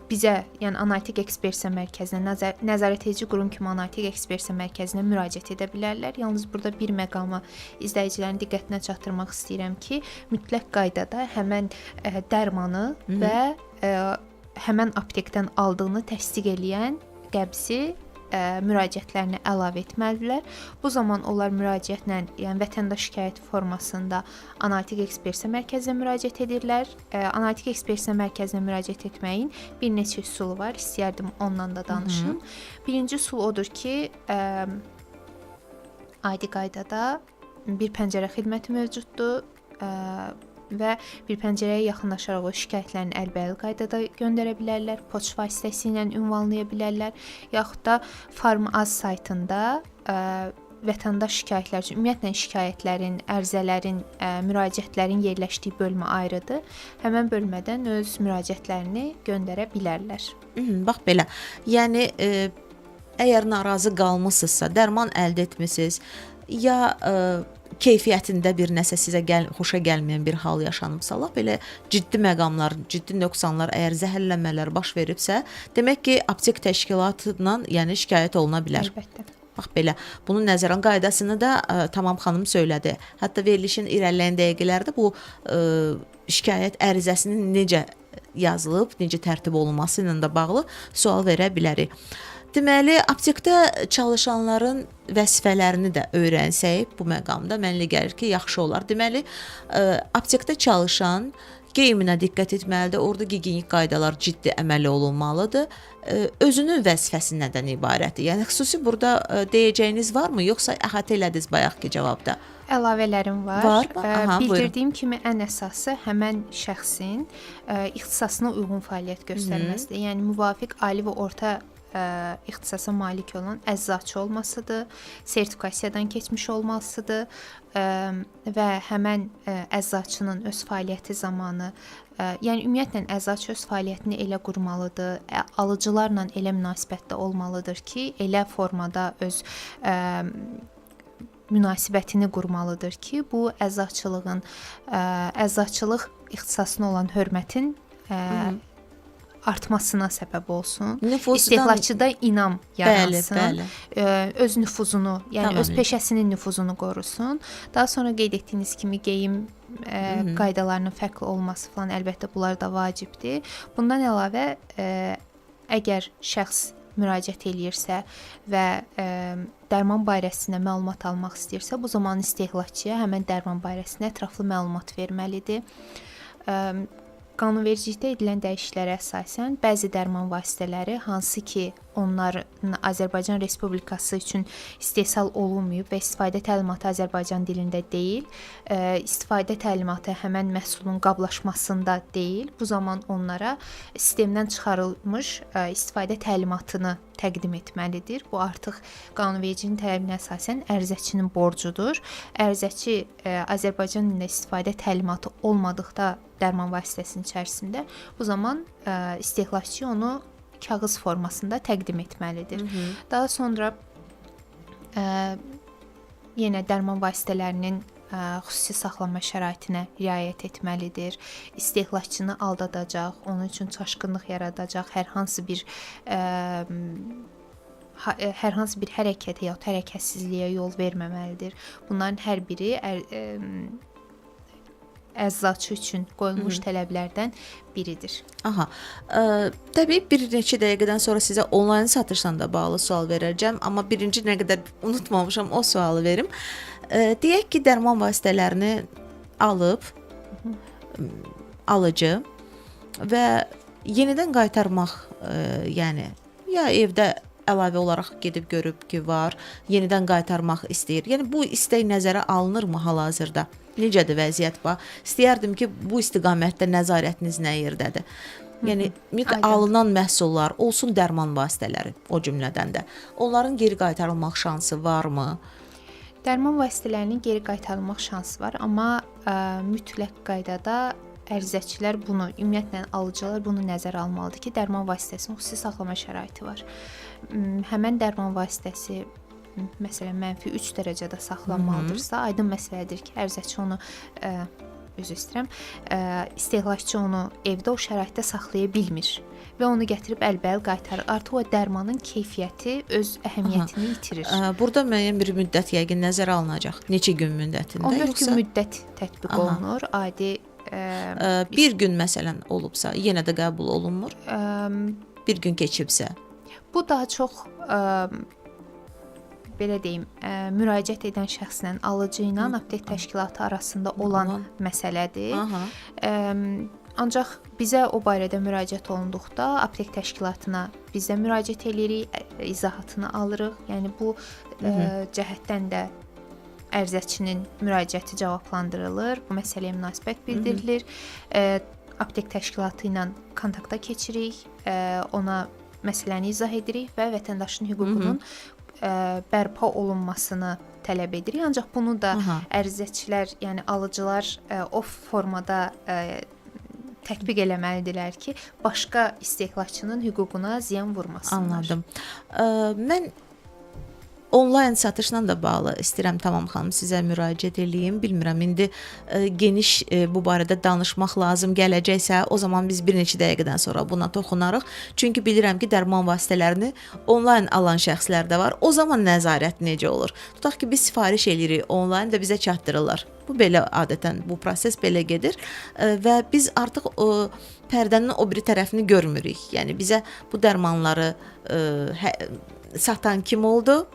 bizə, yəni Analitik Ekspertiza Mərkəzinə, nəzarət edici qurum kimi Analitik Ekspertiza Mərkəzinə müraciət edə bilərlər. Yalnız burada bir məqamı izləyicilərin diqqətinə çatdırmaq istəyirəm ki, mütləq qaydada həmən dərmanı və həmən aptekdən aldığını təsdiq eləyən qəbzi müraciətlərinə əlavə etməlidirlər. Bu zaman onlar müraciətlə, yəni vətəndaş şikayəti formasında Analitik Ekspertiza Mərkəzinə müraciət edirlər. Analitik Ekspertiza Mərkəzinə müraciət etməyin bir neçə üsulu var. İstəyərdim ondan da danışım. Birinci üsul odur ki, adi qaydada bir pəncərə xidməti mövcuddur və bir pəncərəyə yaxınlaşaraq o şikayətlərini əlbəəl qaydada göndərə bilərlər, poçt vasitəsilə ünvanlaya bilərlər, yaxud da Farmaz saytında vətəndaş şikayətləri üçün, ümumiyyətlə şikayətlərin, ərizələrin, müraciətlərin yerləşdiyi bölmə ayrıdır. Həmən bölmədən öz müraciətlərini göndərə bilərlər.
Bax belə. Yəni əgər narazı qalmısınızsa, dərman əldə etmisiniz, ya keyfiyyətində bir nəsə sizə xoşa gəlməyən bir hal yaşanıbsa, lap belə ciddi məqamlar, ciddi nöqsanlar, əgər zəhərlənmələr baş veribsə, demək ki, aptek təşkilatından, yəni şikayət oluna bilər.
Əlbəttə.
Bax belə. Bunun nəzərən qaydasını da Tamam xanım söylədi. Hətta verilişin irəliləyən dəqiqələrdə bu şikayət ərizəsinin necə yazılıb, necə tərtib olunması ilə də bağlı sual verə bilərik. Deməli, aptekdə çalışanların vəzifələrini də öyrənsək bu məqamda mənə elə gəlir ki, yaxşı olar. Deməli, aptekdə çalışan geyiminə diqqət etməlidir. Orada gigiyenik qaydalar ciddi əməl olunmalıdır. Özünün vəzifəsi nədən ibarətdir? Yəni xüsusi burada deyəcəyiniz varmı, yoxsa əhatə elədiniz bayaqki cavabda?
Əlavələrim var.
Varmı? Aha,
bildirdiyim kimi ən əsası həmən şəxsin ixtisasına uyğun fəaliyyət göstərməsidir. Yəni müvafiq ali və orta ixtisasa malik olan əczaçı olmasıdır, sertifikasiyadan keçmiş olmasıdır və həmən əczaçının öz fəaliyyəti zamanı, yəni ümumiyyətlə əczaçı öz fəaliyyətini elə qurmalıdır, alıcılarla elə münasibətdə olmalıdır ki, elə formada öz münasibətini qurmalıdır ki, bu əczaçılığın, əczaçılıq ixtisasına olan hörmətin artmasına səbəb olsun. İstehlakçıda inam yaransın.
Bəli, bəli.
Öz nüfuzunu, yəni
Tamam.
öz peşəsinin nüfuzunu qorusun. Daha sonra qeyd etdiyiniz kimi geyim qaydalarının fərqli olması falan əlbəttə bunlar da vacibdir. Bundan əlavə əgər şəxs müraciət eləyirsə və dərman barəsində məlumat almaq istəyirsə, bu zaman istehlakçıya həmən dərman barəsində ətraflı məlumat verməlidir. Qanunvericilikdə edilən dəyişikliklərə əsasən bəzi dərman vasitələri, hansı ki, onların Azərbaycan Respublikası üçün istehsal olunmayıb və istifadə təlimatı Azərbaycan dilində deyil, istifadə təlimatı həmən məhsulun qablaşmasında deyil. Bu zaman onlara sistemdən çıxarılmış istifadə təlimatını təqdim etməlidir. Bu artıq qanunvericiliyin tələbinə əsasən ərizəçinin borcudur. Ərizəçi Azərbaycan dilində istifadə təlimatı olmadıqda dərman vasitəsinin içərisində bu zaman istehlakçı onu kağız formasında təqdim etməlidir. Hı -hı. Daha sonra yenə dərman vasitələrinin xüsusi saxlanma şəraitinə riayət etməlidir. İstehlakçını aldadacaq, onun üçün çaşqınlıq yaradacaq hər hansı bir hər hansı bir hərəkətə ya hərəkətsizliyə yol verməməlidir. Bunların hər biri əczaçı üçün qoyulmuş tələblərdən biridir.
Aha. Təbii bir neçə dəqiqədən sonra sizə onlayn satışla da bağlı sual verəcəm, amma birinci nə qədər unutmamışam o sualı verim. Deyək ki, dərman vasitələrini alıb alıcı və yenidən qaytarmaq, yəni ya evdə əlavə olaraq gedib görüb ki, var, yenidən qaytarmaq istəyir. Yəni bu istək nəzərə alınırmı hal-hazırda? Necədir vəziyyət bax? İstəyərdim ki, bu istiqamətdə nəzarətiniz nə yerdədir? Yəni ümumiyyətlə alınan məhsullar, olsun dərman vasitələri, o cümlədən də, onların geri qaytarılmaq şansı varmı?
Dərman vasitələrinin geri qaytarılmaq şansı var, amma mütləq qaydada ərizəçilər bunu, ümumiyyətlə alıcılar bunu nəzərə almalıdır ki, dərman vasitəsinin xüsusi saxlama şəraiti var. Həmən dərman vasitəsi məsələn -3 dərəcədə saxlanmalıdırsa, aydın məsələdir ki, ərizəçi onu üzr istəyirəm, istehlakçı onu evdə o şəraitdə saxlaya bilmir və onu gətirib əlbəəl qaytarır. Artıq o dərmanın keyfiyyəti öz əhəmiyyətini itirir.
Burada müəyyən bir müddət yəqin nəzərə alınacaq. Neçə gün müddətində?
14 yoxsa gün müddət tətbiq olunur. Adi
bir gün məsələn olubsa, yenə də qəbul olunmur. Bir gün keçibsə.
Bu daha çox belə deyim, müraciət edən şəxslə alıcı ilə aptek təşkilatı arasında olan məsələdir. Ancaq bizə o barədə müraciət olunduqda aptek təşkilatına biz də müraciət eləyirik, izahatını alırıq. Yəni bu cəhətdən də ərizəçinin müraciəti cavablandırılır, bu məsələyə münasibət bildirilir. Aptek təşkilatı ilə kontakta keçirik, ona məsələni izah edirik və vətəndaşın hüququnun bərpa olunmasını tələb edirik. Ancaq bunu da ərizəçilər, yəni alıcılar o formada tətbiq eləməlidirlər ki, başqa istehlakçının hüququna ziyan vurmasınlar.
Anladım. Mən onlayn satışla da bağlı istəyirəm Tamam xanım sizə müraciət eləyim. Bilmirəm indi geniş bu barədə danışmaq lazım gələcəksə, o zaman biz bir neçə dəqiqədən sonra buna toxunarıq. Çünki bilirəm ki, dərman vasitələrini onlayn alan şəxslər də var. O zaman nəzarət necə olur? Tutaq ki, biz sifariş eləyirik onlayn və bizə çatdırırlar. Bu belə adətən bu proses belə gedir və biz artıq o pərdənin o biri tərəfini görmürük. Yəni bizə bu dərmanları satan kim oldu?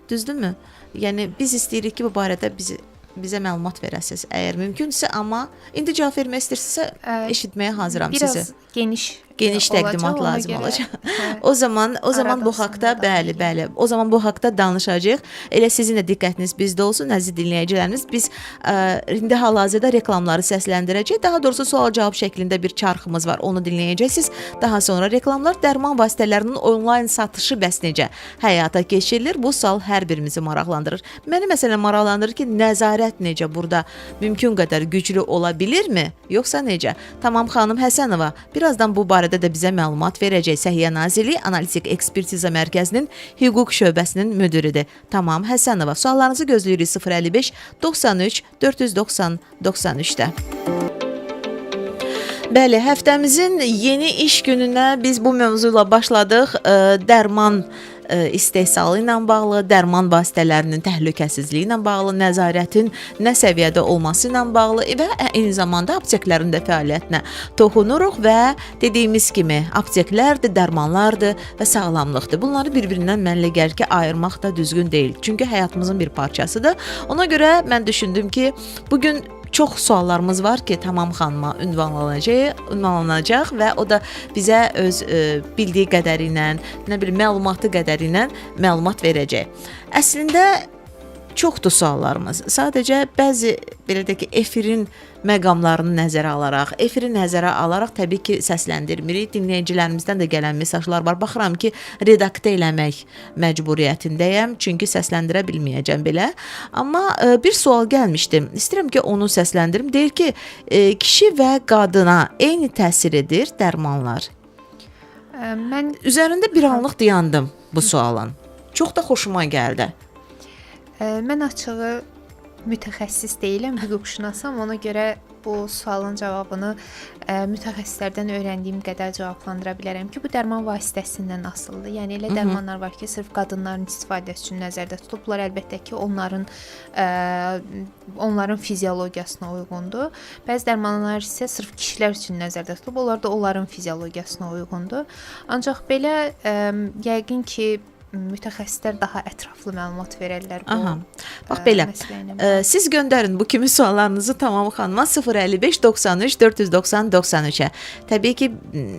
Düzdürmü? Yəni biz istəyirik ki, bu barədə bizə məlumat verəsiniz, əgər mümkünsə, amma indi cavab vermək istəyirsinizsə, eşitməyə hazıram
biraz
sizi.
Biraz geniş
geniş təqdimat
olacaq,
lazım
görə,
olacaq. O zaman bu haqda bəli, bəli. O zaman bu haqda danışacağıq. Elə sizin də diqqətiniz bizdə olsun, əziz dinləyicilərimiz. Biz indi hal-hazırda reklamları səsləndirəcəyik. Daha doğrusu sual-cavab şəklində bir çarxımız var. Onu dinləyəcəksiniz. Daha sonra reklamlar, dərman vasitələrinin onlayn satışı bəs necə həyata keçirilir? Bu sual hər birimizi maraqlandırır. Məni məsələn maraqlandırır ki, nəzarət necə burada mümkün qədər güclü ola bilirmi, yoxsa necə? Tamam xanım Həsənova birazdan bu barədə də bizə məlumat verəcək. Səhiyyə Nazirliyi Analitik Ekspertiza Mərkəzinin hüquq şöbəsinin müdiridir. Tamam Həsənova, suallarınızı gözləyirik 055 93 490 93-də. Bəli, həftəmizin yeni iş gününə biz bu mövzu ilə başladıq. Dərman istehsalı ilə bağlı, dərman vasitələrinin təhlükəsizliyi ilə bağlı, nəzarətin nə səviyyədə olması ilə bağlı və eyni zamanda apteklərin də fəaliyyətinə toxunuruq və dediyimiz kimi apteklərdir, dərmanlardır və sağlamlıqdır. Bunları bir-birindən mənlə gəlir ki, ayırmaq da düzgün deyil. Çünki həyatımızın bir parçasıdır. Ona görə mən düşündüm ki, bugün Çox suallarımız var ki, Tamam xanıma ünvanlanacaq və o da bizə öz bildiyi qədəri ilə, nə bilim, məlumatı qədəri ilə məlumat verəcək. Əslində çoxdur suallarımız. Sadəcə bəzi belə deyək ki, efirin məqamlarını nəzərə alaraq, efiri nəzərə alaraq təbii ki, səsləndirmirik. Dinləyicilərimizdən də gələn mesajlar var. Baxıram ki, redaktə eləmək məcburiyyətindəyəm, çünki səsləndirə bilməyəcəm belə. Amma bir sual gəlmişdi. İstəyirəm ki, onu səsləndirim. Deyir ki, kişi və qadına eyni təsir edir dərmanlar.
Mən
Üzərində bir anlıq dayandım bu sualın. Çox da xoşuma gəldi.
Mən açığı mütəxəssis deyiləm, hüquqşünasam. Ona görə bu sualın cavabını mütəxəssislərdən öyrəndiyim qədər cavablandıra bilərəm ki, bu dərman vasitəsindən asılıdır. Yəni elə dərmanlar var ki, sırf qadınların istifadəsi üçün nəzərdə tutulub. Bunlar əlbəttə ki, onların fiziologiyasına uyğundur. Bəzi dərmanlar isə sırf kişilər üçün nəzərdə tutulub. Onlar da onların fiziologiyasına uyğundur. Ancaq belə yəqin ki, mütəxəssislər daha ətraflı məlumat verərlər bu.
Aha. Bax belə. Siz göndərin bu kimi suallarınızı Tamam xanıma 055 93 490 93-ə. Təbii ki,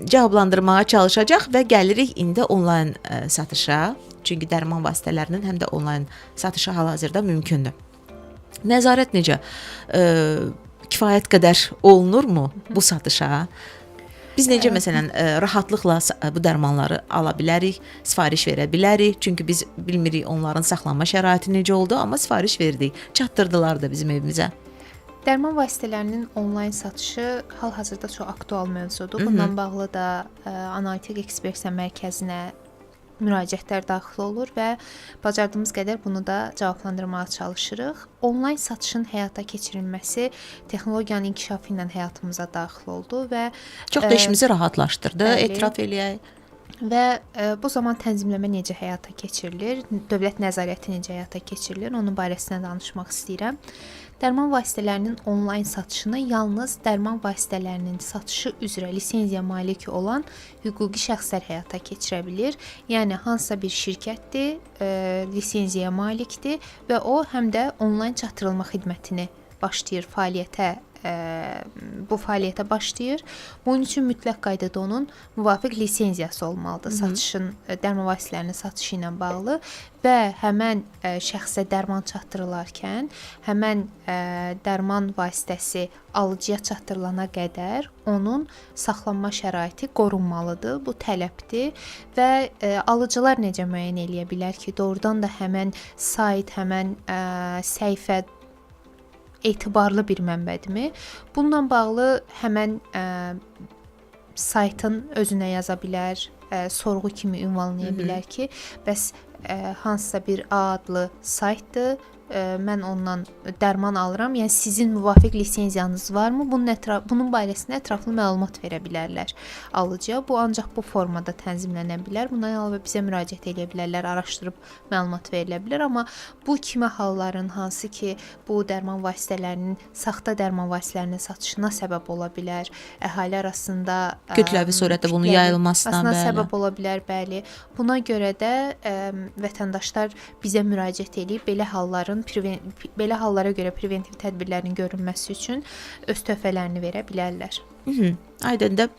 cavablandırmağa çalışacaq və gəlirik indi onlayn satışa. Çünki dərman vasitələrinin həm də onlayn satışı hal-hazırda mümkündür. Nəzarət necə? Kifayət qədər olunurmu bu satışa? Biz necə məsələn rahatlıqla bu dərmanları ala bilərik, sifariş verə bilərik? Çünki biz bilmirik onların saxlanma şəraiti necə oldu, amma sifariş verdik. Çatdırdılar da bizim evimizə.
Dərman vasitələrinin onlayn satışı hal-hazırda çox aktual mövzudur. Bundan bağlı da Analitik Ekspertiza Mərkəzinə müraciətlər daxil olur və bacardığımız qədər bunu da cavablandırmağa çalışırıq. Onlayn satışın həyata keçirilməsi texnologiyanın inkişafı ilə həyatımıza daxil oldu və
çox da işimizi rahatlaşdırdı,
bəli.
Etiraf eləyək.
Və bu zaman tənzimləmə necə həyata keçirilir, dövlət nəzarəti necə həyata keçirilir, onun barəsində danışmaq istəyirəm. Dərman vasitələrinin onlayn satışını yalnız dərman vasitələrinin satışı üzrə lisenziya malik olan hüquqi şəxslər həyata keçirə bilir. Yəni hansısa bir şirkətdir, lisenziyaya malikdir və o həm də onlayn çatdırılma xidmətini başlayır fəaliyyətə, bu fəaliyyətə başlayır. Bunun üçün mütləq qaydada onun müvafiq lisenziyası olmalıdır. Satışın, dərman vasitələrinin satışı ilə bağlı və həmən şəxsə dərman çatdırılarkən, həmən dərman vasitəsi alıcıya çatdırılana qədər onun saxlanma şəraiti qorunmalıdır. Bu tələbdir və alıcılar necə müəyyən eləyə bilər ki, doğrudan da həmən sayt, həmən səhifə etibarlı bir mənbədirmi? Bununla bağlı həmən saytın özünə yaza bilər, sorğu kimi ünvanlaya bilər ki, bəs hansısa bir A adlı saytdır, mən ondan dərman alıram. Yəni sizin müvafiq lisenziyanız varmı? Bunun barəsində ətraflı məlumat verə bilərlər alıcıya. Bu ancaq bu formada tənzimlənə bilər. Bundan əlavə bizə müraciət edə bilərlər, araşdırıb məlumat verilə bilər, amma bu kimi halların hansı ki, bu dərman vasitələrinin, saxta dərman vasitələrinin satışına səbəb ola bilər, əhali arasında
kütləvi surətdə bunun yayılmasına
səbəb ola bilər, bəli. Buna görə də vətəndaşlar bizə müraciət edib belə halların belə hallara görə preventiv tədbirlərin görünməsi üçün öz töhfələrini verə bilərlər.
Aydındır.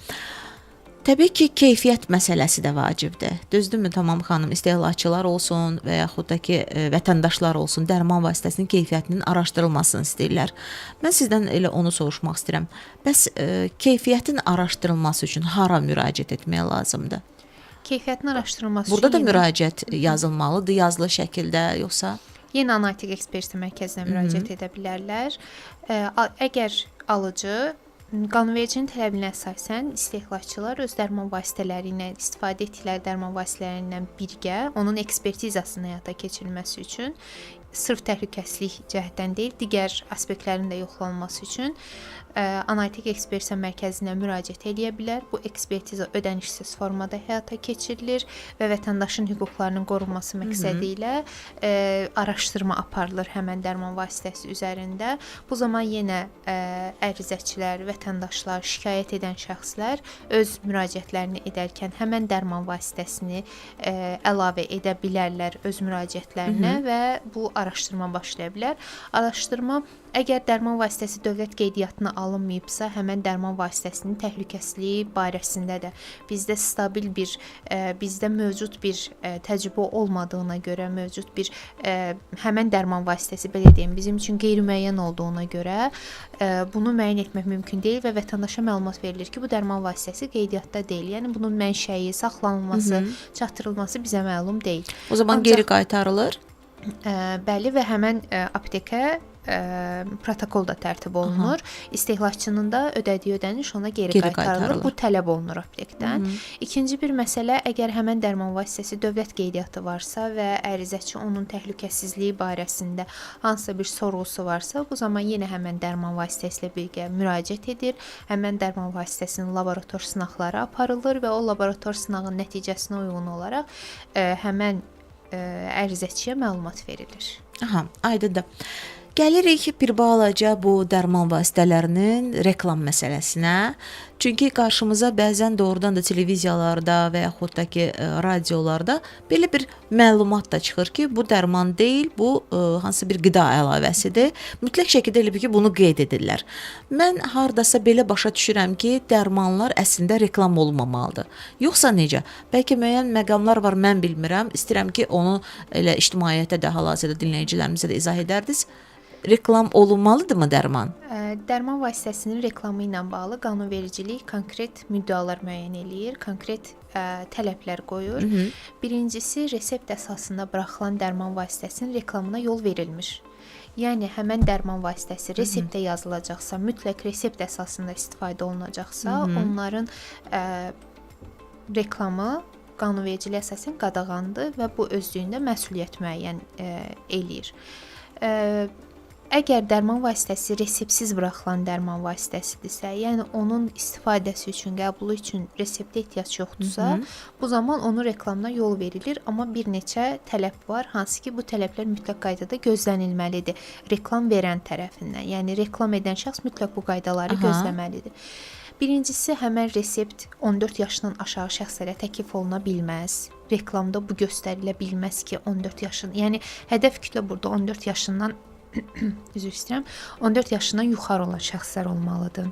Təbii ki, keyfiyyət məsələsi də vacibdir. Düzdürmü Tamam xanım? İstehlakçılar olsun və yaxud da ki, vətəndaşlar olsun, dərman vasitəsinin keyfiyyətinin araşdırılmasını istəyirlər. Mən sizdən elə onu soruşmaq istəyirəm. Bəs keyfiyyətin araşdırılması üçün hara müraciət etmək lazımdır?
Keyfiyyətin araşdırılması
burada
üçün
da müraciət yazılmalıdır, yazılı şəkildə yoxsa?
Yenə Analitik Ekspertiza Mərkəzinə müraciət edə bilərlər. Əgər alıcı qanunvericinin tələbinə əsasən istehlakçılar öz dərman vasitələri ilə istifadə etdikləri dərman vasitələri ilə birgə onun ekspertizasının həyata keçirilməsi üçün sırf təhlükəsizlik cəhətdən deyil, digər aspektlərin də yoxlanılması üçün Analitik Ekspertiza Mərkəzinə müraciət eləyə bilər. Bu ekspertiza ödənişsiz formada həyata keçirilir və vətəndaşın hüquqlarının qorunması məqsədi ilə araşdırma aparılır həmən dərman vasitəsi üzərində. Bu zaman yenə ərizəçilər, vətəndaşlar, şikayət edən şəxslər öz müraciətlərini edərkən həmən dərman vasitəsini əlavə edə bilərlər öz müraciətlərinə və bu araşdırma başlaya bilər. Araşdırma əgər dərman vasitəsi dövlət qeydiyyatına alınmayıbsa, həmin dərman vasitəsinin təhlükəsizliyi barəsində də bizdə stabil bir, bizdə mövcud bir təcrübə olmadığına görə, mövcud bir həmin dərman vasitəsi belə deyim, bizim üçün qeyri-müəyyən olduğuna görə bunu müəyyən etmək mümkün deyil və vətəndaşa məlumat verilir ki, bu dərman vasitəsi qeydiyyatda deyil. Yəni bunun mənşəyi, saxlanılması, çatdırılması bizə məlum deyil.
O zaman
Ancaq,
geri qaytarılır.
Bəli və həmin aptekə protokol da tərtib olunur. Aha. İstehlakçının da ödədiyi ödəniş ona geri qaytarılır. Bu tələb olunur aptekdən. İkinci bir məsələ, əgər həmin dərman vasitəsi dövlət qeydiyyatı varsa və ərizəçi onun təhlükəsizliyi barəsində hansısa bir sorğusu varsa, bu zaman yenə həmin dərman vasitəsi ilə birgə müraciət edir. Həmin dərman vasitəsinin laborator sınaqları aparılır və o laborator sınağın nəticəsinə uyğun olaraq həmin ərizəçiyə məlumat verilir.
Aha, aydındır. Gəlirik bir balaca bu dərman vasitələrinin reklam məsələsinə. Çünki qarşımıza bəzən doğrudan da televiziyalarda və yaxud da ki, radiolarda belə bir məlumat da çıxır ki, bu dərman deyil, bu hansı bir qida əlavəsidir. Mütləq şəkildə elə bil ki, bunu qeyd edirlər. Mən hardasa belə başa düşürəm ki, dərmanlar əslində reklam olunmamalıdır. Yoxsa necə? Bəlkə müəyyən məqamlar var, mən bilmirəm. İstəyirəm ki, onu elə ictimaiyyətə də hal-hazırda dinləyicilərimizə də izah edərdiniz. Reklam olunmalıdırmı dərman?
Dərman vasitəsinin reklamı ilə bağlı qanunvericilik konkret müddəalar müəyyən eləyir, konkret tələblər qoyur. Birincisi, resept əsasında buraxılan dərman vasitəsinin reklamına yol verilmir. Yəni həmin dərman vasitəsi reseptə yazılacaqsa, mütləq resept əsasında istifadə olunacaqsa, onların reklamı qanunvericiliyə əsasən qadağandır və bu özlüyündə məsuliyyət müəyyən eləyir. Əgər dərman vasitəsi reseptsiz buraxılan dərman vasitəsidirsə, yəni onun istifadəsi üçün, qəbulu üçün reseptə ehtiyac yoxdursa, bu zaman onun reklamına yol verilir, amma bir neçə tələb var, hansı ki, bu tələblər mütləq qaydada gözlənilməlidir reklam verən tərəfindən. Yəni reklam edən şəxs mütləq bu qaydaları gözləməlidir. Birincisi, həmin resept 14 yaşdan aşağı şəxslərə təklif oluna bilməz. Reklamda bu göstərilə bilməz ki, 14 yaşın, yəni hədəf kütlə burada 14 yaşından üzr istəyirəm, 14 yaşından yuxarı olan şəxslər olmalıdır.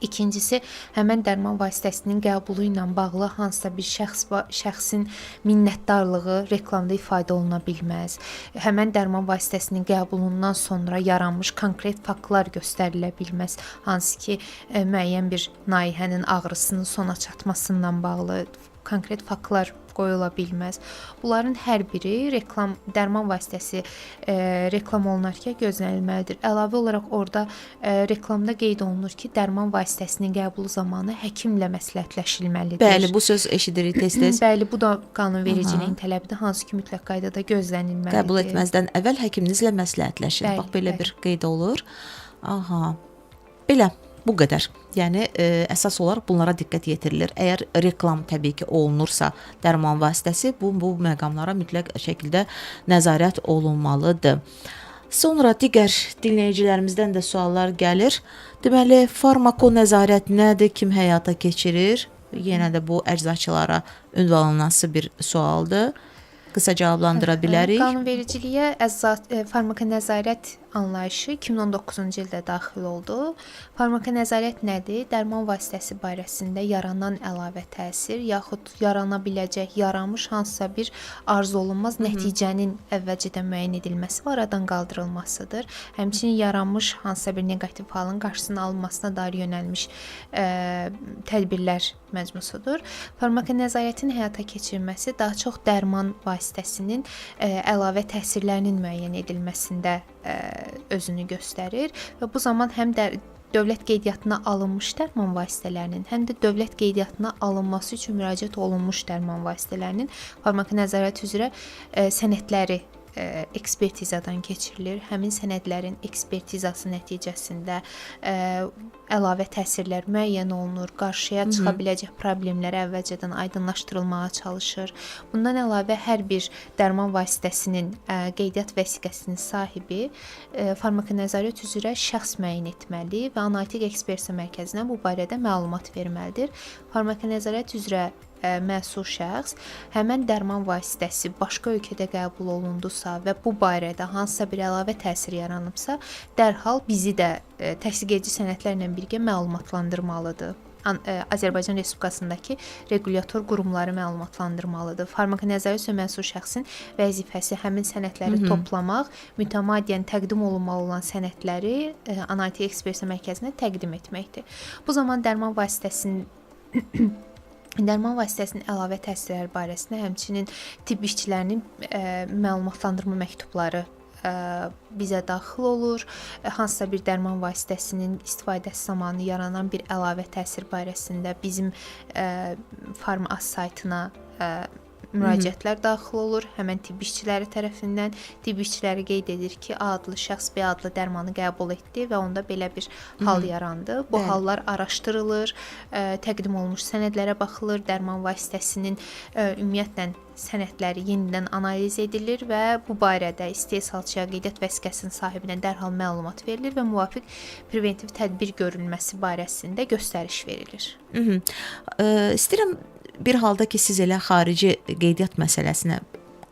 İkincisi, həmin dərman vasitəsinin qəbulu ilə bağlı hansısa bir şəxsin minnətdarlığı reklamda ifadə oluna bilməz. Həmin dərman vasitəsinin qəbulundan sonra yaranmış konkret faktlar göstərilə bilməz. Hansı ki, müəyyən bir nahiyənin ağrısının sona çatmasından bağlı konkret faktlar qoyula bilməz. Bunların hər biri reklam dərman vasitəsi reklam olunarkən gözlənilməlidir. Əlavə olaraq orada reklamda qeyd olunur ki, dərman vasitəsinin qəbulu zamanı həkimlə məsləhətləşilməlidir.
Bəli, bu söz eşidirik tez-tez.
Bəli, bu da qanunvericiliyin tələbidir, hansı ki, mütləq qaydada gözlənilməlidir.
Qəbul etməzdən əvvəl həkiminizlə məsləhətləşin.
Bəli,
bax belə
bəli.
Bir qeyd olur. Aha. Belə. Bu qədər. Yəni əsas olaraq bunlara diqqət yetirilir. Əgər reklam təbii ki olunursa, dərman vasitəsi bu məqamlara mütləq şəkildə nəzarət olunmalıdır. Sonra digər dinləyicilərimizdən də suallar gəlir. Deməli, farmakonəzarət nədir, kim həyata keçirir? Yenə də bu əczaçılara ünvanlanası bir sualdır. Qısa cavablandıra bilərik.
Qanunvericiliyə farmakonəzarət anlayışı 2019-cu ildə daxil oldu. Farmakonəzarət nədir? Dərman vasitəsi barəsində yaranan əlavə təsir yaxud yarana biləcək, yaranmış hansısa bir arzuolunmaz nəticənin əvvəlcədən müəyyən edilməsi və aradan qaldırılmasıdır. Həmçinin yaranmış hansısa bir neqativ halın qarşısının alınmasına dair yönəlmiş tədbirlər məcmusudur. Farmakonəzarətin həyata keçirilməsi daha çox dərman vasitəsinin əlavə təsirlərinin müəyyən edilməsində özünü göstərir və bu zaman həm də dövlət qeydiyyatına alınmış dərman vasitələrinin, həm də dövlət qeydiyyatına alınması üçün müraciət olunmuş dərman vasitələrinin farmakonəzarət üzrə sənədləri ekspertizadan keçirilir. Həmin sənədlərin ekspertizası nəticəsində əlavə təsirlər müəyyən olunur, qarşıya çıxa biləcək problemlər əvvəlcədən aydınlaşdırılmağa çalışır. Bundan əlavə hər bir dərman vasitəsinin qeydiyyat vəsiqəsinin sahibi farmakonəzarət üzrə şəxs müəyyən etməli və analitik ekspertiza mərkəzinə bu barədə məlumat verməlidir. Farmakonəzarət üzrə məsul şəxs həmən dərman vasitəsi başqa ölkədə qəbul olundusa və bu barədə hansısa bir əlavə təsir yaranıbsa, dərhal bizi də təsdiq edici sənədlərlə birgə məlumatlandırmalıdır. Azərbaycan Respublikasındakı requlyator qurumları məlumatlandırmalıdır. Farmakonəzarət üzrə məsul şəxsin vəzifəsi həmin sənədləri toplamaq, mütəmadiyyən təqdim olunmalı olan sənədləri analitik ekspertiza mərkəzinə təqdim etməkdir. Bu zaman dərman vasitəsinin dərman vasitəsinin əlavə təsirləri barəsində həmçinin tibb işçilərinin məlumatlandırma məktubları bizə daxil olur. Hansısa bir dərman vasitəsinin istifadəsi zamanı yaranan bir əlavə təsir barəsində bizim Farmaz saytına müraciətlər daxil olur. Həmən tibb işçiləri tərəfindən tibb işçiləri qeyd edir ki, A adlı şəxs B adlı dərmanı qəbul etdi və onda belə bir hal yarandı. Bu hallar araşdırılır, təqdim olunmuş sənədlərə baxılır, dərman vasitəsinin ümumiyyətlə sənədləri yenidən analiz edilir və bu barədə istehsalçıya, qeydiyyat vəsiqəsinin sahibinə dərhal məlumat verilir və müvafiq preventiv tədbir görülməsi barəsində göstəriş verilir.
İstəyirəm bir halda ki, siz elə xarici qeydiyyat məsələsinə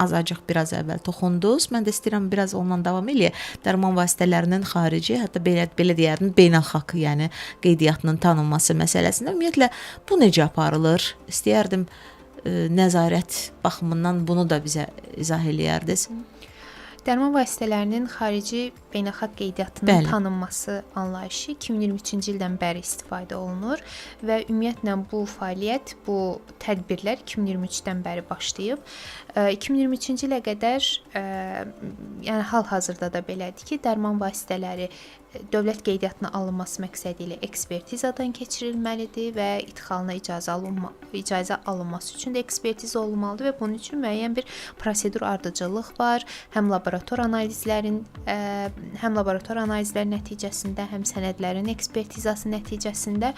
azacıq biraz əvvəl toxundunuz. Mən də istəyirəm biraz ondan davam eləyək. Dərman vasitələrinin xarici, hətta belə deyərdim, beynəlxalq, yəni qeydiyyatının tanınması məsələsində ümumiyyətlə bu necə aparılır? İstəyərdim nəzarət baxımından bunu da bizə izah eləyərdiniz.
Dərman vasitələrinin xarici beynəlxalq qeydiyyatının tanınması anlayışı 2023-cü ildən bəri istifadə olunur və ümumiyyətlə bu fəaliyyət, bu tədbirlər 2023-dən bəri başlayıb. 2023-cü ilə qədər, yəni hal-hazırda da belədir ki, dərman vasitələri dövlət qeydiyyatına alınması məqsədi ilə ekspertizadan keçirilməlidir və idxalına icazə alınması üçün də ekspertiza olunmalıdır və bunun üçün müəyyən bir prosedur ardıcıllıq var. Həm laborator analizlərin, həm laborator analizlər nəticəsində, həm sənədlərin ekspertizası nəticəsində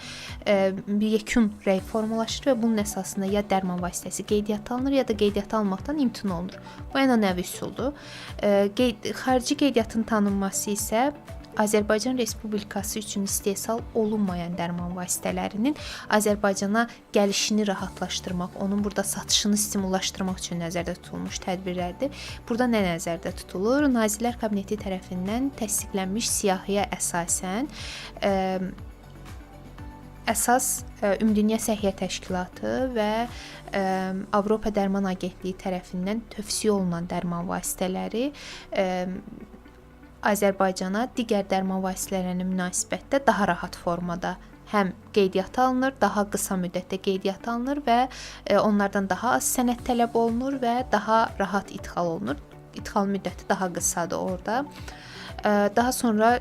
bir yekun rəy formalaşır və bunun əsasında ya dərman vasitəsi qeydiyyata alınır, ya da qeydiyyata alınmaqdan imtina olunur. Bu ənənəvi üsuldur. Xarici qeydiyyatın tanınması isə Azərbaycan Respublikası üçün istehsal olunmayan dərman vasitələrinin Azərbaycana gəlişini rahatlaşdırmaq, onun burada satışını stimullaşdırmaq üçün nəzərdə tutulmuş tədbirlərdir. Burada nə nəzərdə tutulur? Nazirlər Kabineti tərəfindən təsdiqlənmiş siyahıya əsasən əsas Ümumdünya Səhiyyə Təşkilatı və Avropa Dərman Agentliyi tərəfindən tövsiyə olunan dərman vasitələri Azərbaycana digər dərman vasitələrinə münasibətdə daha rahat formada həm qeydiyyata alınır, daha qısa müddətdə qeydiyyata alınır və onlardan daha az sənəd tələb olunur və daha rahat idxal olunur. İdxal müddəti daha qısadır orada. Daha sonra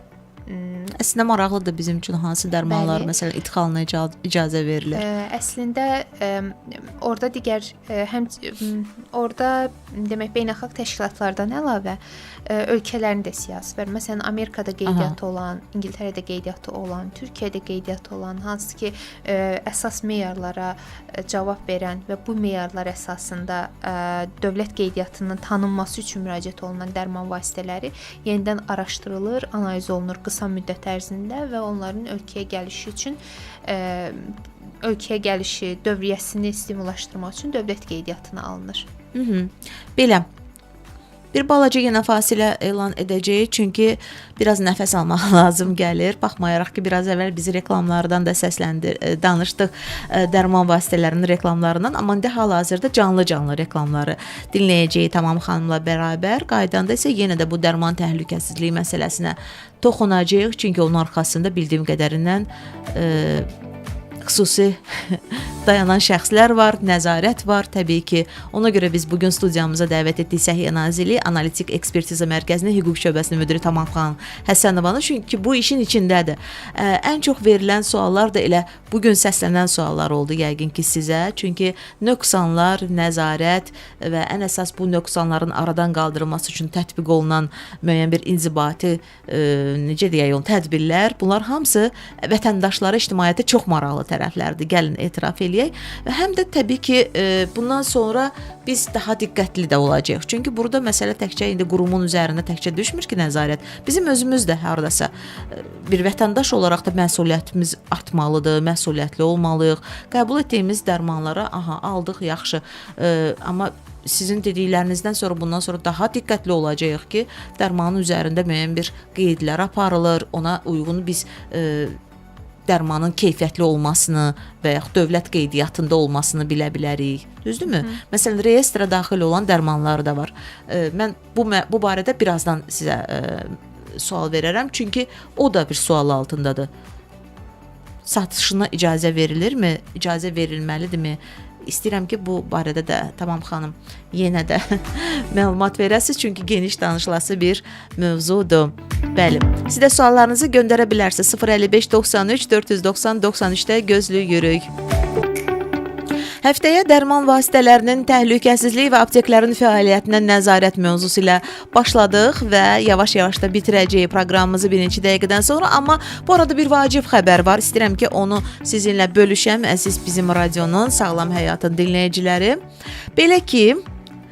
əslində maraqlıdır bizim üçün hansı dərmanlar, məsələn, idxalına icazə verilir.
Əslində orada digər həm orada demək beynəlxalq təşkilatlardan əlavə ölkələrin də siyahısı var. Məsələn, Amerikada qeydiyyatı olan, İngiltərədə qeydiyyatı olan, Türkiyədə qeydiyyatı olan, hansı ki əsas meyarlara cavab verən və bu meyarlar əsasında dövlət qeydiyyatının tanınması üçün müraciət olunan dərman vasitələri yenidən araşdırılır, analiz olunur qısa müddət ərzində və onların ölkəyə gəlişi üçün ölkəyə gəlişi, dövriyyəsini stimullaşdırmaq üçün dövlət qeydiyyatına alınır.
Belə. Bir balaca yenə fasilə elan edəcəyik, çünki biraz nəfəs almaq lazım gəlir. Baxmayaraq ki, biraz əvvəl bizi reklamlardan da danışdıq, dərman vasitələrinin reklamlarından, amma indi hal-hazırda canlı-canlı reklamları dinləyəcəyik Tamam xanımla bərabər. Qayıdanda isə yenə də bu dərman təhlükəsizliyi məsələsinə toxunacağıq, çünki onun arxasında bildiyim qədərindən xüsusi dayanan şəxslər var, nəzarət var təbii ki. Ona görə biz bugün studiyamıza dəvət etdik Səhiyyə Nazirliyi Analitik Ekspertiza Mərkəzinin hüquq şöbəsinin müdiri Tamam xanım Həsənovanı. Çünki bu işin içindədir. Ən çox verilən suallar da elə bugün səslənən suallar oldu yəqin ki sizə. Çünki nöqsanlar, nəzarət və ən əsas bu nöqsanların aradan qaldırılması üçün tətbiq olunan müəyyən bir inzibati, necə deyək onu, tədbirlər, bunlar hamısı vətəndaşlara, ictimaiyyətə çox maraqlıdır. tərəflərdir. Gəlin etiraf eləyək. Və həm də təbii ki, bundan sonra biz daha diqqətli də olacağıq. Çünki burada məsələ təkcə indi qurumun üzərinə təkcə düşmür ki, nəzarət. Bizim özümüz də hardasa bir vətəndaş olaraq da məsuliyyətimiz artmalıdır, məsuliyyətli olmalıyıq. Qəbul etdiyimiz dərmanlara, aha, aldıq, yaxşı. Amma sizin dediklərinizdən sonra bundan sonra daha diqqətli olacağıq ki, dərmanın üzərində müəyyən bir qeydlər aparılır, ona uyğun biz dərmanın keyfiyyətli olmasını və yaxud dövlət qeydiyyatında olmasını bilə bilərik. Düzdürmü? Məsələn, reyestrə daxil olan dərmanlar da var. Mən bu barədə birazdan sizə sual verərəm, çünki o da bir sual altındadır. Satışına icazə verilirmi? İcazə verilməlidirmi? İstəyirəm ki, bu barədə də Tamam xanım yenə də məlumat verəsiniz, çünki geniş danışılası bir mövzudur. Bəli. Siz də suallarınızı göndərə bilərsiniz. 055 93 490 93-də gözləyirik. Həftəyə dərman vasitələrinin təhlükəsizliyi və apteklərin fəaliyyətinə nəzarət mövzusu ilə başladıq və yavaş-yavaş da bitirəcəyik proqramımızı birinci dəqiqədən sonra. Amma bu arada bir vacib xəbər var. İstəyirəm ki, onu sizinlə bölüşəm, əziz bizim radionun Sağlam Həyatın dinləyiciləri. Belə ki,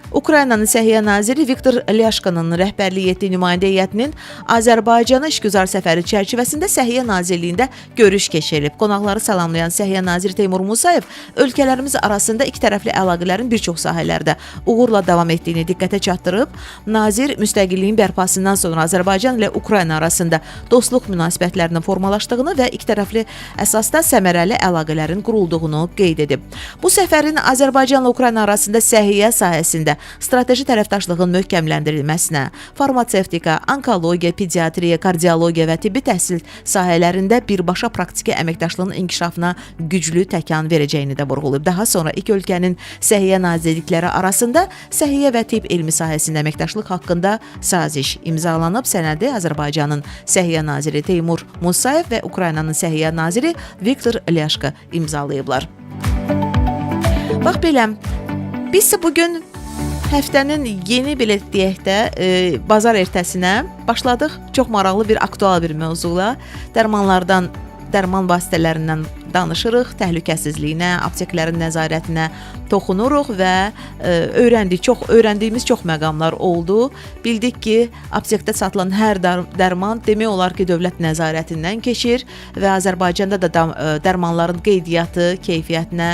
Ukraynanın Səhiyyə naziri Viktor Lyaşkonun rəhbərlik etdiyi nümayəndə heyətinin Azərbaycana işgüzar səfəri çərçivəsində Səhiyyə Nazirliyində görüş keçirilib. Qonaqları salamlayan Səhiyyə naziri Teymur Musayev ölkələrimiz arasında iki tərəfli əlaqələrin bir çox sahələrdə uğurla davam etdiyini diqqətə çatdırıb. Nazir müstəqilliyin bərpasından sonra Azərbaycan ilə Ukrayna arasında dostluq münasibətlərinin formalaşdığını və iki tərəfli əsasda səmərəli əlaqələrin qurulduğunu qeyd edib. Bu səfərin Azərbaycanla Ukrayna arasında səhiyyə sahəsində strateji tərəfdaşlığın möhkəmləndirilməsinə, farmatsevtika, onkologiya, pediatriya, kardiologiya və tibbi təhsil sahələrində birbaşa praktiki əməkdaşlığın inkişafına güclü təkan verəcəyini də vurğulayıb. Daha sonra iki ölkənin səhiyyə nazirlikləri arasında səhiyyə və tibb elmi sahəsində əməkdaşlıq haqqında saziş imzalanıb. Sənədi Azərbaycanın Səhiyyə naziri Teymur Musayev və Ukraynanın Səhiyyə naziri Viktor Lyaşko imzalayıblar. Bax belə, biz isə bugün həftənin yeni, belə deyək də, bazar ertəsinə başladıq. Çox maraqlı bir, aktual bir mövzuyla. Dərmanlardan, dərman vasitələrindən danışırıq, təhlükəsizliyinə, apteklərin nəzarətinə toxunuruq və öyrəndik, çox öyrəndiyimiz çox məqamlar oldu. Bildik ki, aptekdə satılan hər dərman demək olar ki, dövlət nəzarətindən keçir və Azərbaycanda da dərmanların qeydiyyatı, keyfiyyətinə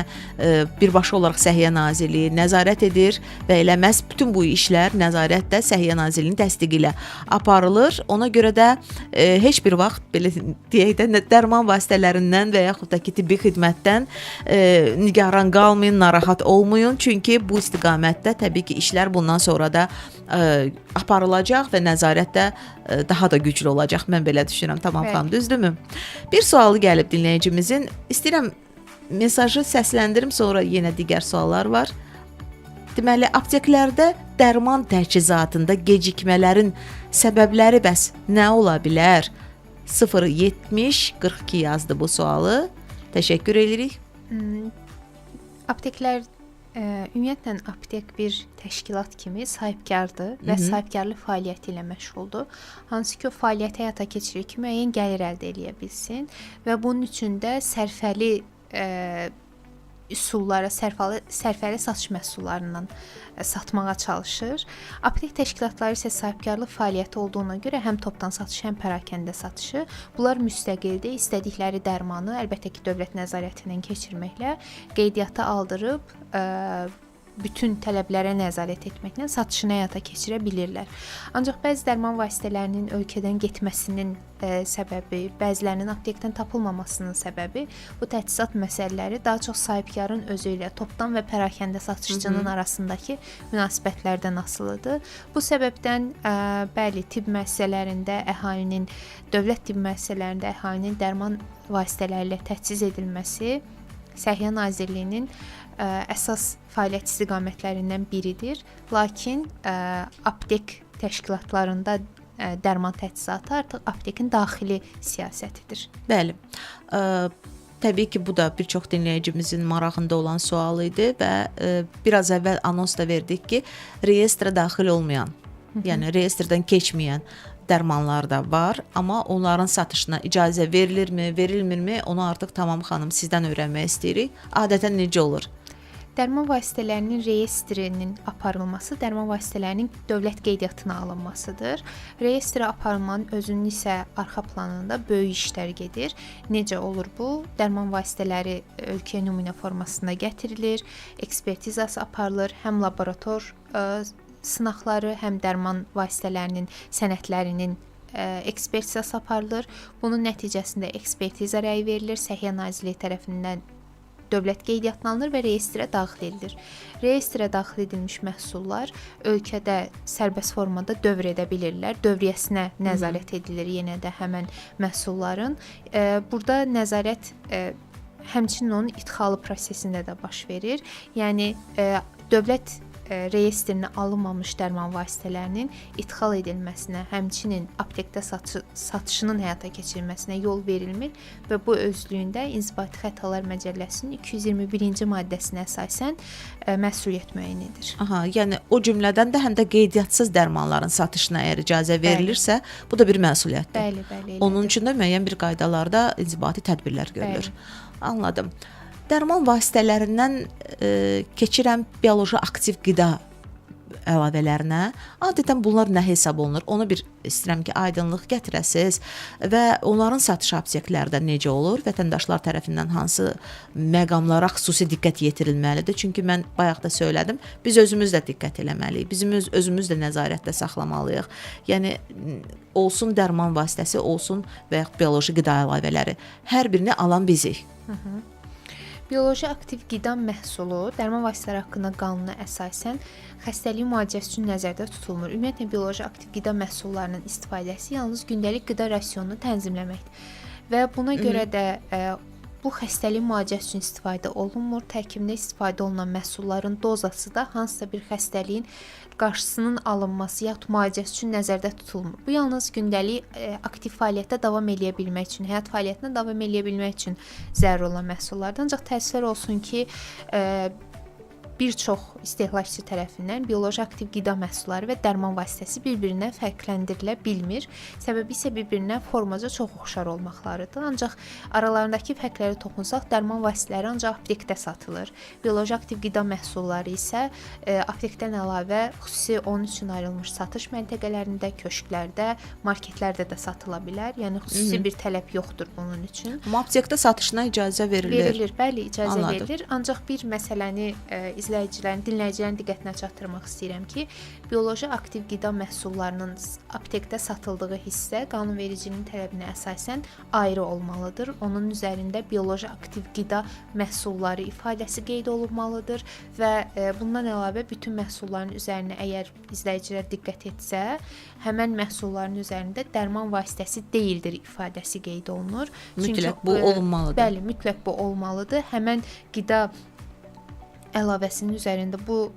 birbaşa olaraq Səhiyyə Nazirliyi nəzarət edir və elə məhz bütün bu işlər, nəzarət də Səhiyyə Nazirliyinin təsdiqi ilə aparılır. Ona görə də heç bir vaxt, belə deyək də, dərman vasitələrindən və yaxud da ki, tibbi xidmətdən nigaran qalmayın, narahat olmayın. Çünki bu istiqamətdə təbii ki, işlər bundan sonra da aparılacaq və nəzarət də daha da güclü olacaq. Mən belə düşünürəm. Tamam xanım, düzdürmü? Bir sualı gəlib dinləyicimizin. İstəyirəm mesajı səsləndirim, sonra yenə digər suallar var. Deməli, apteklərdə dərman təchizatında gecikmələrin səbəbləri bəs nə ola bilər? 070 42 yazdı bu sualı. Təşəkkür edirik.
Apteklər ümumiyyətlə aptek bir təşkilat kimi sahibkardır və sahibkarlıq fəaliyyəti ilə məşğuldur. Hansı ki, o fəaliyyəti həyata keçirir ki, müəyyən gəlir əldə eləyə bilsin və bunun üçün də sərfəli üsullara, sərfəli satış məhsullarından satmağa çalışır. Aptek təşkilatları isə sahibkarlıq fəaliyyəti olduğuna görə həm topdan satışı, həm pərakəndə satışı, bunlar müstəqildir. İstədikləri dərmanı əlbəttə ki, dövlət nəzarətindən keçirməklə qeydiyyata aldırıb bütün tələblərə nəzarət etməklə satışını həyata keçirə bilirlər. Ancaq bəzi dərman vasitələrinin ölkədən getməsinin səbəbi, bəzilərinin aptekdən tapılmamasının səbəbi bu təchizat məsələləri daha çox sahibkarın özü ilə topdan və pərakəndə satışçının arasındakı münasibətlərdən asılıdır. Bu səbəbdən bəli, tibb müəssisələrində əhalinin, dövlət tibb müəssisələrində əhalinin dərman vasitələri ilə təchiz edilməsi Səhiyyə Nazirliyinin əsas fəaliyyət istiqamətlərindən biridir. Lakin aptek təşkilatlarında dərman təchizatı artıq aptekin daxili siyasətidir.
Bəli. Təbii ki, bu da bir çox dinləyicimizin marağında olan sual idi və biraz əvvəl anons da verdik ki, reyestrə daxil olmayan, yəni reyestrdən keçməyən dərmanlar da var, amma onların satışına icazə verilirmi, verilmirmi, onu artıq tamam xanım sizdən öyrənmək istəyirik. Adətən necə olur?
Dərman vasitələrinin reyestrinin aparılması dərman vasitələrinin dövlət qeydiyyatına alınmasıdır. Reyestrə aparılmanın özünün isə arxa planında böyük işlər gedir. Necə olur bu? Dərman vasitələri ölkəyə nümunə formasında gətirilir, ekspertizası aparılır, həm laborator sınaqları, həm dərman vasitələrinin sənədlərinin ekspertizası aparılır. Bunun nəticəsində ekspertiza rəyi verilir, Səhiyyə Nazirliyi tərəfindən dövlət qeydiyyatına alınır və reyestrə daxil edilir. Reyestrə daxil edilmiş məhsullar ölkədə sərbəst formada dövr edə bilirlər. Dövriyyəsinə nəzarət edilir yenə də həmən məhsulların. Burada nəzarət həmçinin onun idxalı prosesində də baş verir. Yəni dövlət reyestrinə alınmamış dərman vasitələrinin idxal edilməsinə, həmçinin aptekdə satışının həyata keçirilməsinə yol verilmir və bu özlüyündə İnzibati Xətalar Məcəlləsinin 221-ci maddəsinə əsasən məsuliyyət müəyyən edir.
Aha, yəni o cümlədən də həm də qeydiyyat-sız dərmanların satışına əgər icazə verilirsə, bəli, bu da bir məsuliyyətdir.
Bəli, bəli.
Onun üçün də müəyyən bir qaydalarda inzibati tədbirlər görülür. Bəli. Anladım. Dərman vasitələrindən keçirəm bioloji aktiv qida əlavələrinə. Adətən bunlar nə hesab olunur? Onu bir istəyirəm ki, aydınlıq gətirəsiz və onların satışı apteklərdə necə olur? Vətəndaşlar tərəfindən hansı məqamlara xüsusi diqqət yetirilməlidir? Çünki mən bayaq da söylədim, biz özümüz də diqqət eləməliyik. Bizim özümüz də nəzarətdə saxlamalıyıq. Yəni olsun dərman vasitəsi, olsun və yaxud bioloji qida əlavələri, hər birini alan bizik.
Hı -hı. Bioloji aktiv qida məhsulu dərman vasitələri haqqında qanuna əsasən xəstəliyin müalicəsi üçün nəzərdə tutulmur. Ümumiyyətlə bioloji aktiv qida məhsullarının istifadəsi yalnız gündəlik qida rasionunu tənzimləməkdir. Və buna görə də bu xəstəliyin müalicəsi üçün istifadə olunmur. Tərkibində istifadə olunan məhsulların dozası da hansısa bir xəstəliyin qarşısının alınması yaxud müalicəsi üçün nəzərdə tutulmur. Bu yalnız gündəlik aktiv fəaliyyətdə davam eləyə bilmək üçün, həyat fəaliyyətinə davam eləyə bilmək üçün zəruri olan məhsullardır. Ancaq təəssüflər olsun ki, bir çox istehlakçı tərəfindən bioloji aktiv qida məhsulları və dərman vasitəsi bir-birindən fərqləndirilə bilmir. Səbəbi isə bir-birinə formaca çox oxşar olmaqlarıdır. Ancaq aralarındakı fərqləri toxunsaq, dərman vasitələri ancaq aptekdə satılır. Bioloji aktiv qida məhsulları isə aptekdən əlavə xüsusi onun üçün ayrılmış satış məntəqələrində, köşklərdə, marketlərdə də satıla bilər. Yəni xüsusi bir tələb yoxdur bunun üçün.
Amma aptekdə satışına icazə verilir.
Verilir, bəli, icazə verilir. Ancaq bir məsələni izləyicilərin, dinləyicilərin diqqətinə çatdırmaq istəyirəm ki, bioloji aktiv qida məhsullarının aptekdə satıldığı hissə qanunvericiliyin tələbinə əsasən ayrı olmalıdır. Onun üzərində bioloji aktiv qida məhsulları ifadəsi qeyd olunmalıdır və bundan əlavə bütün məhsulların üzərinə əgər izləyicilər diqqət etsə, həmən məhsulların üzərində dərman vasitəsi deyildir ifadəsi qeyd olunur.
Mütləq bu olunmalıdır.
Bəli, mütləq bu olmalıdır. Həmən qida əlavəsinin üzərində bu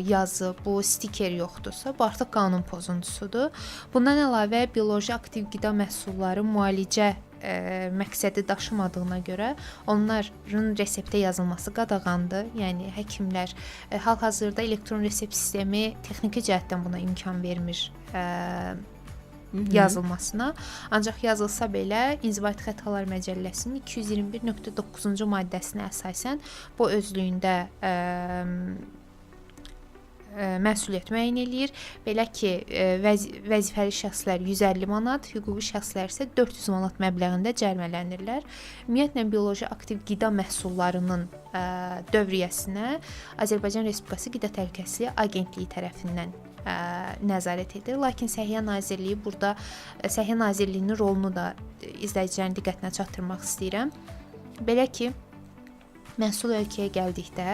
yazı, bu stiker yoxdursa, bu artıq qanun pozuntusudur. Bundan əlavə bioloji aktiv qida məhsulları müalicə məqsədi daşımadığına görə onların reseptə yazılması qadağandır. Yəni həkimlər hal-hazırda elektron resept sistemi texniki cəhətdən buna imkan vermir yazılmasına. Ancaq yazılsa belə İnzibati Xətalar Məcəlləsinin 221.9-cu maddəsinə əsasən bu özlüyündə məsuliyyət müəyyən eləyir. Belə ki, vəzifəli şəxslər 150 manat, hüquqi şəxslər isə 400 manat məbləğində cərimələnirlər. Ümumiyyətlə bioloji aktiv qida məhsullarının dövriyyəsinə Azərbaycan Respublikası Qida Təhlükəsizliyi Agentliyi tərəfindən nəzarət edir. Lakin Səhiyyə Nazirliyi burada Səhiyyə Nazirliyinin rolunu da izləyicilərin diqqətinə çatdırmaq istəyirəm. Belə ki, məhsul ölkəyə gəldikdə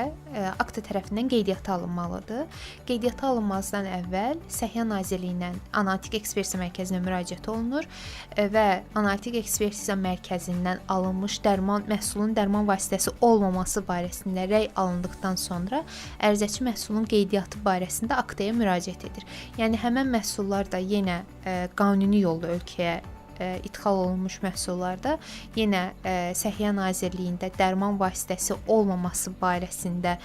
akta tərəfindən qeydiyyata alınmalıdır. Qeydiyyata alınmazdan əvvəl Səhiyyə Nazirliyindən Analitik Ekspertiza Mərkəzinə müraciət olunur və Analitik Ekspertiza Mərkəzindən alınmış dərman məhsulun dərman vasitəsi olmaması barəsində rəy alındıqdan sonra ərizəçi məhsulun qeydiyyatı barəsində aktaya müraciət edir. Yəni həmən məhsullar da yenə qanuni yolla ölkəyə idxal olunmuş məhsullarda yenə Səhiyyə Nazirliyində dərman vasitəsi olmaması barəsində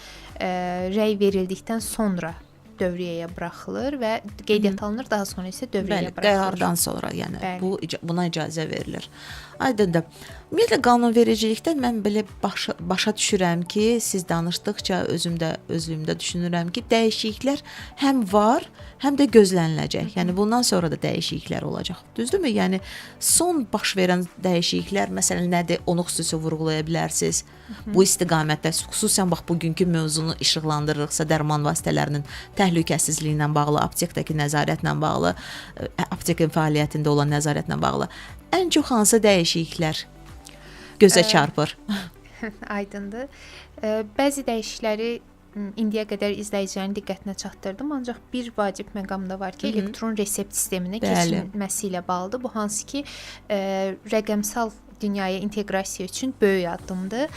rəy verildikdən sonra dövriyyəyə buraxılır və qeydiyyata alınır, daha sonra isə dövriyyəyə
Bəli,
buraxılır.
qərardan sonra, yəni
Bəli.
Buna icazə verilir. Aydındır. Ümumiyyətlə qanunvericilikdə mən belə başa düşürəm ki, siz danışdıqca özüm də özlüyümdə düşünürəm ki, dəyişikliklər həm var, həm də gözləniləcək. Yəni bundan sonra da dəyişikliklər olacaq. Düzdürmü? Yəni son baş verən dəyişikliklər məsələn nədir? Onu xüsusi vurğulaya bilərsiniz. Bu istiqamətdə xüsusən bax bugünkü mövzunu işıqlandırırıqsa dərman vasitələrinin təhlükəsizliyi ilə bağlı, aptekdəki nəzarətlə bağlı, aptekin fəaliyyətində olan nəzarətlə bağlı ən çox hansı dəyişikliklər gözə çarpır?
Aydındır. Bəzi dəyişiklikləri indiyə qədər izləyicilərin diqqətinə çatdırdım, ancaq bir vacib məqam da var ki, elektron resept sisteminə keçilməsi ilə bağlıdır. Bu hansı ki, rəqəmsal dünyaya inteqrasiya üçün böyük addımdır.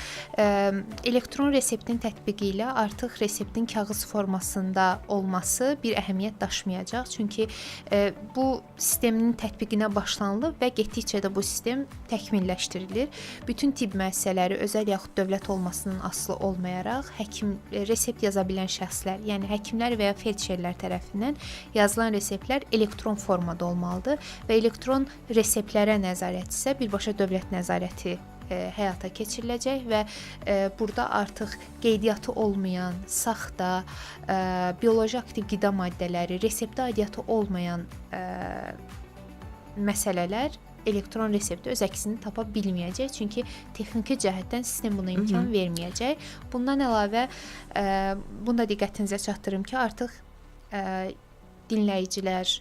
Elektron reseptin tətbiqi ilə artıq reseptin kağız formasında olması bir əhəmiyyət daşımayacaq. Çünki bu sistemin tətbiqinə başlanılıb və getdikcə də bu sistem təkmilləşdirilir. Bütün tibb müəssisələri özəl yaxud dövlət olmasından asılı olmayaraq həkim resept yaza bilən şəxslər, yəni həkimlər və ya feldşerlər tərəfindən yazılan reseptlər elektron formada olmalıdır və elektron reseptlərə nəzarət isə birbaşa dövlət nəzarəti həyata keçiriləcək və burada artıq qeydiyyatı olmayan, saxta, bioloji aktiv qida maddələri, reseptə aidiyyatı olmayan məsələlər elektron reseptdə öz əksini tapa bilməyəcək, çünki texniki cəhətdən sistem buna imkan verməyəcək. Bundan əlavə, bunu da diqqətinizə çatdırım ki, artıq dinləyicilər,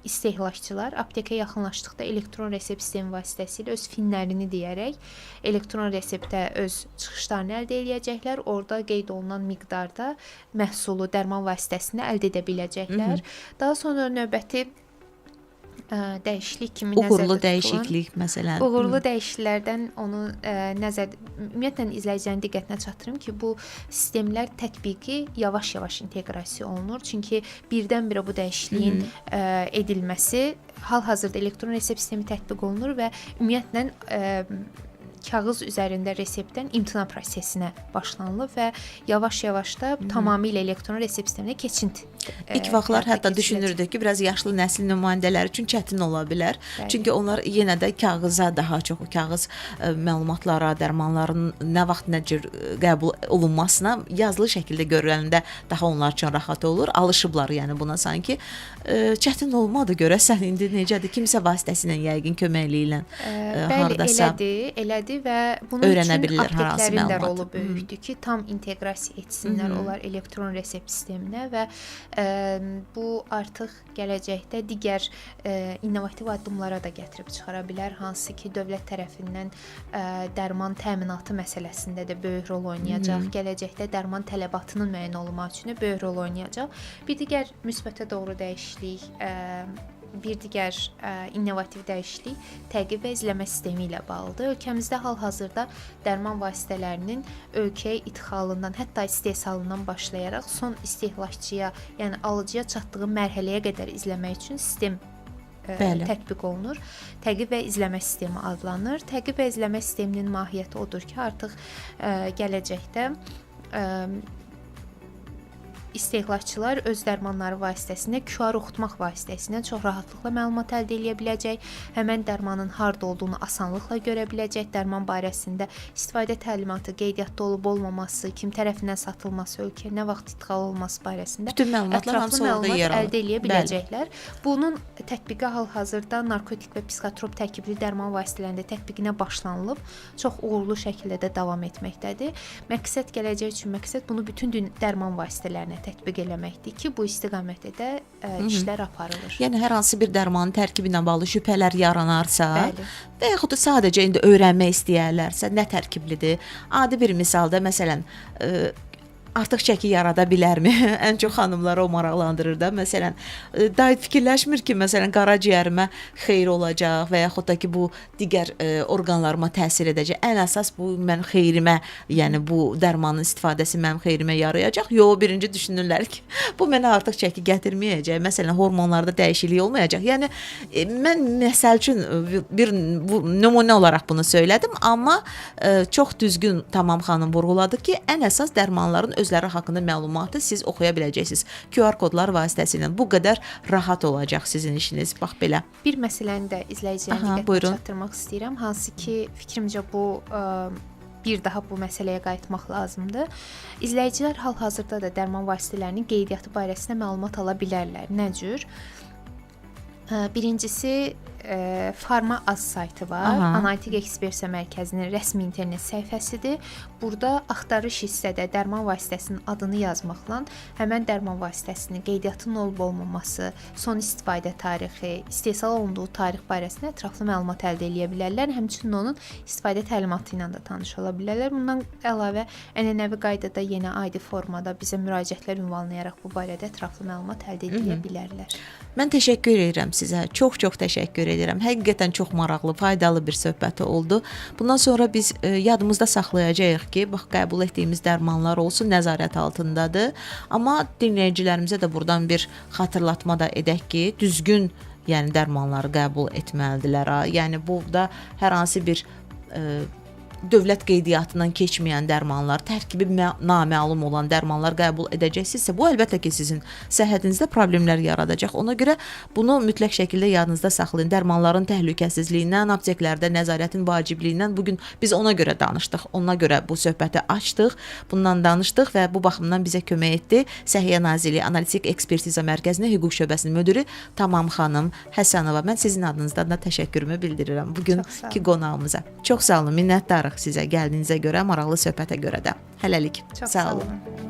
istehlakçılar aptekə yaxınlaşdıqda elektron resept sistemi vasitəsilə öz finlərini deyərək elektron reseptə öz çıxışlarını əldə eləyəcəklər. Orada qeyd olunan miqdarda məhsulu, dərman vasitəsini əldə edə biləcəklər. Daha sonra növbəti dəyişiklik kimi
uğurlu
nəzərdə tutulan
dəyişiklik məsələn.
Uğurlu dəyişikliklərdən onu ümumiyyətlə izləyicilərin diqqətinə çatdırım ki, bu sistemlər tətbiqi yavaş-yavaş inteqrasiya olunur. Çünki birdən-birə bu dəyişikliyin edilməsi, hal-hazırda elektron resept sistemi tətbiq olunur və ümumiyyətlə kağız üzərində reseptdən imtina prosesinə başlanılıb və yavaş-yavaş da tamamilə elektron resept sisteminə keçid
İlk vaxtlar
həyata
hətta
keçiriləcək.
düşünürdük ki, biraz yaşlı nəsil nümayəndələri üçün çətin ola bilər.
Bəli.
Çünki onlar yenə də kağıza daha çox kağız məlumatlara, dərmanların nə vaxt nə cür qəbul olunmasına yazılı şəkildə görəndə daha onlar üçün rahat olur. Alışıblar yəni buna sanki. Çətin olmadı görəsən indi necədir? Kimsə vasitəsilə yəqin köməkliyi ilə
Bəli,
hardasa
elədir və bunun
öyrənə
üçün
bilirlər hər hansı
apteklərin də
məlumatı.
rolu böyükdür ki, tam inteqrasiya etsinlər onlar elektron resept sisteminə və bu artıq gələcəkdə digər innovativ addımlara da gətirib çıxara bilər, hansı ki, dövlət tərəfindən dərman təminatı məsələsində də böyük rol oynayacaq. Gələcəkdə dərman tələbatının müəyyən olunması üçün də böyük rol oynayacaq. Bir digər müsbətə doğru dəyişiklik, bir digər innovativ dəyişiklik təqib və izləmə sistemi ilə bağlıdır. Ölkəmizdə hal-hazırda dərman vasitələrinin ölkəyə idxalından, hətta istehsalından başlayaraq son istehlakçıya, yəni alıcıya çatdığı mərhələyə qədər izləmək üçün sistem tətbiq olunur. Təqib və izləmə sistemi adlanır. Təqib və izləmə sisteminin mahiyyəti odur ki, artıq gələcəkdə istehlakçılar öz dərmanları vasitəsilə QR oxutmaq vasitəsilə çox rahatlıqla məlumat əldə eləyə biləcək, həmən dərmanın harda olduğunu asanlıqla görə biləcək, dərman barəsində istifadə təlimatı, qeydiyyatda olub olmaması, kim tərəfindən satılması, ölkəyə nə vaxt idxal olunması barəsində
Bütün məlumatlar
ətraflı
hamısı orada
məlumat
yer alır.
əldə eləyə biləcəklər. Bunun tətbiqi hal-hazırda narkotik və psixotrop tərkibli dərman vasitələrində tətbiqinə başlanılıb, çox uğurlu şəkildə də davam etməkdədir. Məqsəd gələcək üçün məqsəd bunu bütün dərman vasitələrinə tətbiq eləməkdir ki, bu istiqamətdə də işlər aparılır.
Yəni hər hansı bir dərmanın tərkibi ilə bağlı şübhələr yaranarsa
Bəli.
və yaxud da sadəcə indi öyrənmək istəyərlərsə nə tərkiblidir? Adi bir misalda məsələn artıq çəki yarada bilərmi? Ən çox xanımları o maraqlandırır da. Məsələn, daha fikirləşmir ki, məsələn, qaraciyərimə xeyir olacaq və yaxud da ki, bu digər orqanlarıma təsir edəcək. Ən əsas bu mənim xeyrimə, yəni bu dərmanın istifadəsi mənim xeyrimə yarayacaq. Yox, birinci düşünürlər ki, bu mənə artıq çəki gətirməyəcək. Məsələn, hormonlarda dəyişiklik olmayacaq. Yəni mən məsəl üçün bir bu, nümunə olaraq bunu söylədim, amma çox düzgün Tamam xanım vurğuladı ki, ən əsas dərmanların öz özləri haqqında məlumatı siz oxuya biləcəksiniz. QR kodlar vasitəsilə bu qədər rahat olacaq sizin işiniz. Bax belə.
Bir məsələni də izləyicilərin
Aha,
diqqətinə
buyurun.
çatdırmaq istəyirəm, hansı ki, fikrimcə bu bir daha bu məsələyə qayıtmaq lazımdır. İzləyicilər hal-hazırda da dərman vasitələrinin qeydiyyatı barəsində məlumat ala bilərlər. Nə cür? Birincisi, Farma Az saytı var.
Aha.
Analitik Ekspertiza Mərkəzinin rəsmi internet səhifəsidir. Burada axtarış hissədə dərman vasitəsinin adını yazmaqla həmən dərman vasitəsinin qeydiyyatının olub-olmaması, son istifadə tarixi, istehsal olunduğu tarix barəsində ətraflı məlumat əldə eləyə bilərlər. Həmçinin onun istifadə təlimatı ilə də tanış ola bilərlər. Bundan əlavə ənənəvi qaydada yenə adi formada bizə müraciətlər ünvanlayaraq bu barədə ətraflı məlumat əldə edə bilərlər.
Mən təşəkkür edirəm sizə. Çox-çox təşəkkür edirəm. Həqiqətən çox maraqlı, faydalı bir söhbət oldu. Bundan sonra biz yadımızda saxlayacağıq ki, bax qəbul etdiyimiz dərmanlar olsun nəzarət altındadır. Amma dinləyicilərimizə də burdan bir xatırlatma da edək ki, düzgün, yəni dərmanları qəbul etməlidirlər. Ha. Yəni burada hər hansı bir dövlət qeydiyyatından keçməyən dərmanlar, tərkibi naməlum olan dərmanlar qəbul edəcəksinizsə, bu əlbəttə ki, sizin səhhətinizdə problemlər yaradacaq. Ona görə bunu mütləq şəkildə yadınızda saxlayın. Dərmanların təhlükəsizliyindən, apteklərdə nəzarətin vacibliyindən bu gün biz ona görə danışdıq. Ona görə bu söhbəti açdıq, bundan danışdıq və bu baxımdan bizə kömək etdi Səhiyyə Nazirliyi Analitik Ekspertiza Mərkəzinin hüquq şöbəsinin müdiri Tamam xanım Həsənova. Mən sizin adınızdan da təşəkkürümü bildirirəm bugünkü qonağımıza. Çox sağ olun, minnətdarıq sizə gəldiyinizə görə, maraqlı söhbətə görə də. Hələlik.
Çox
Sağ olun.
Sağ olun.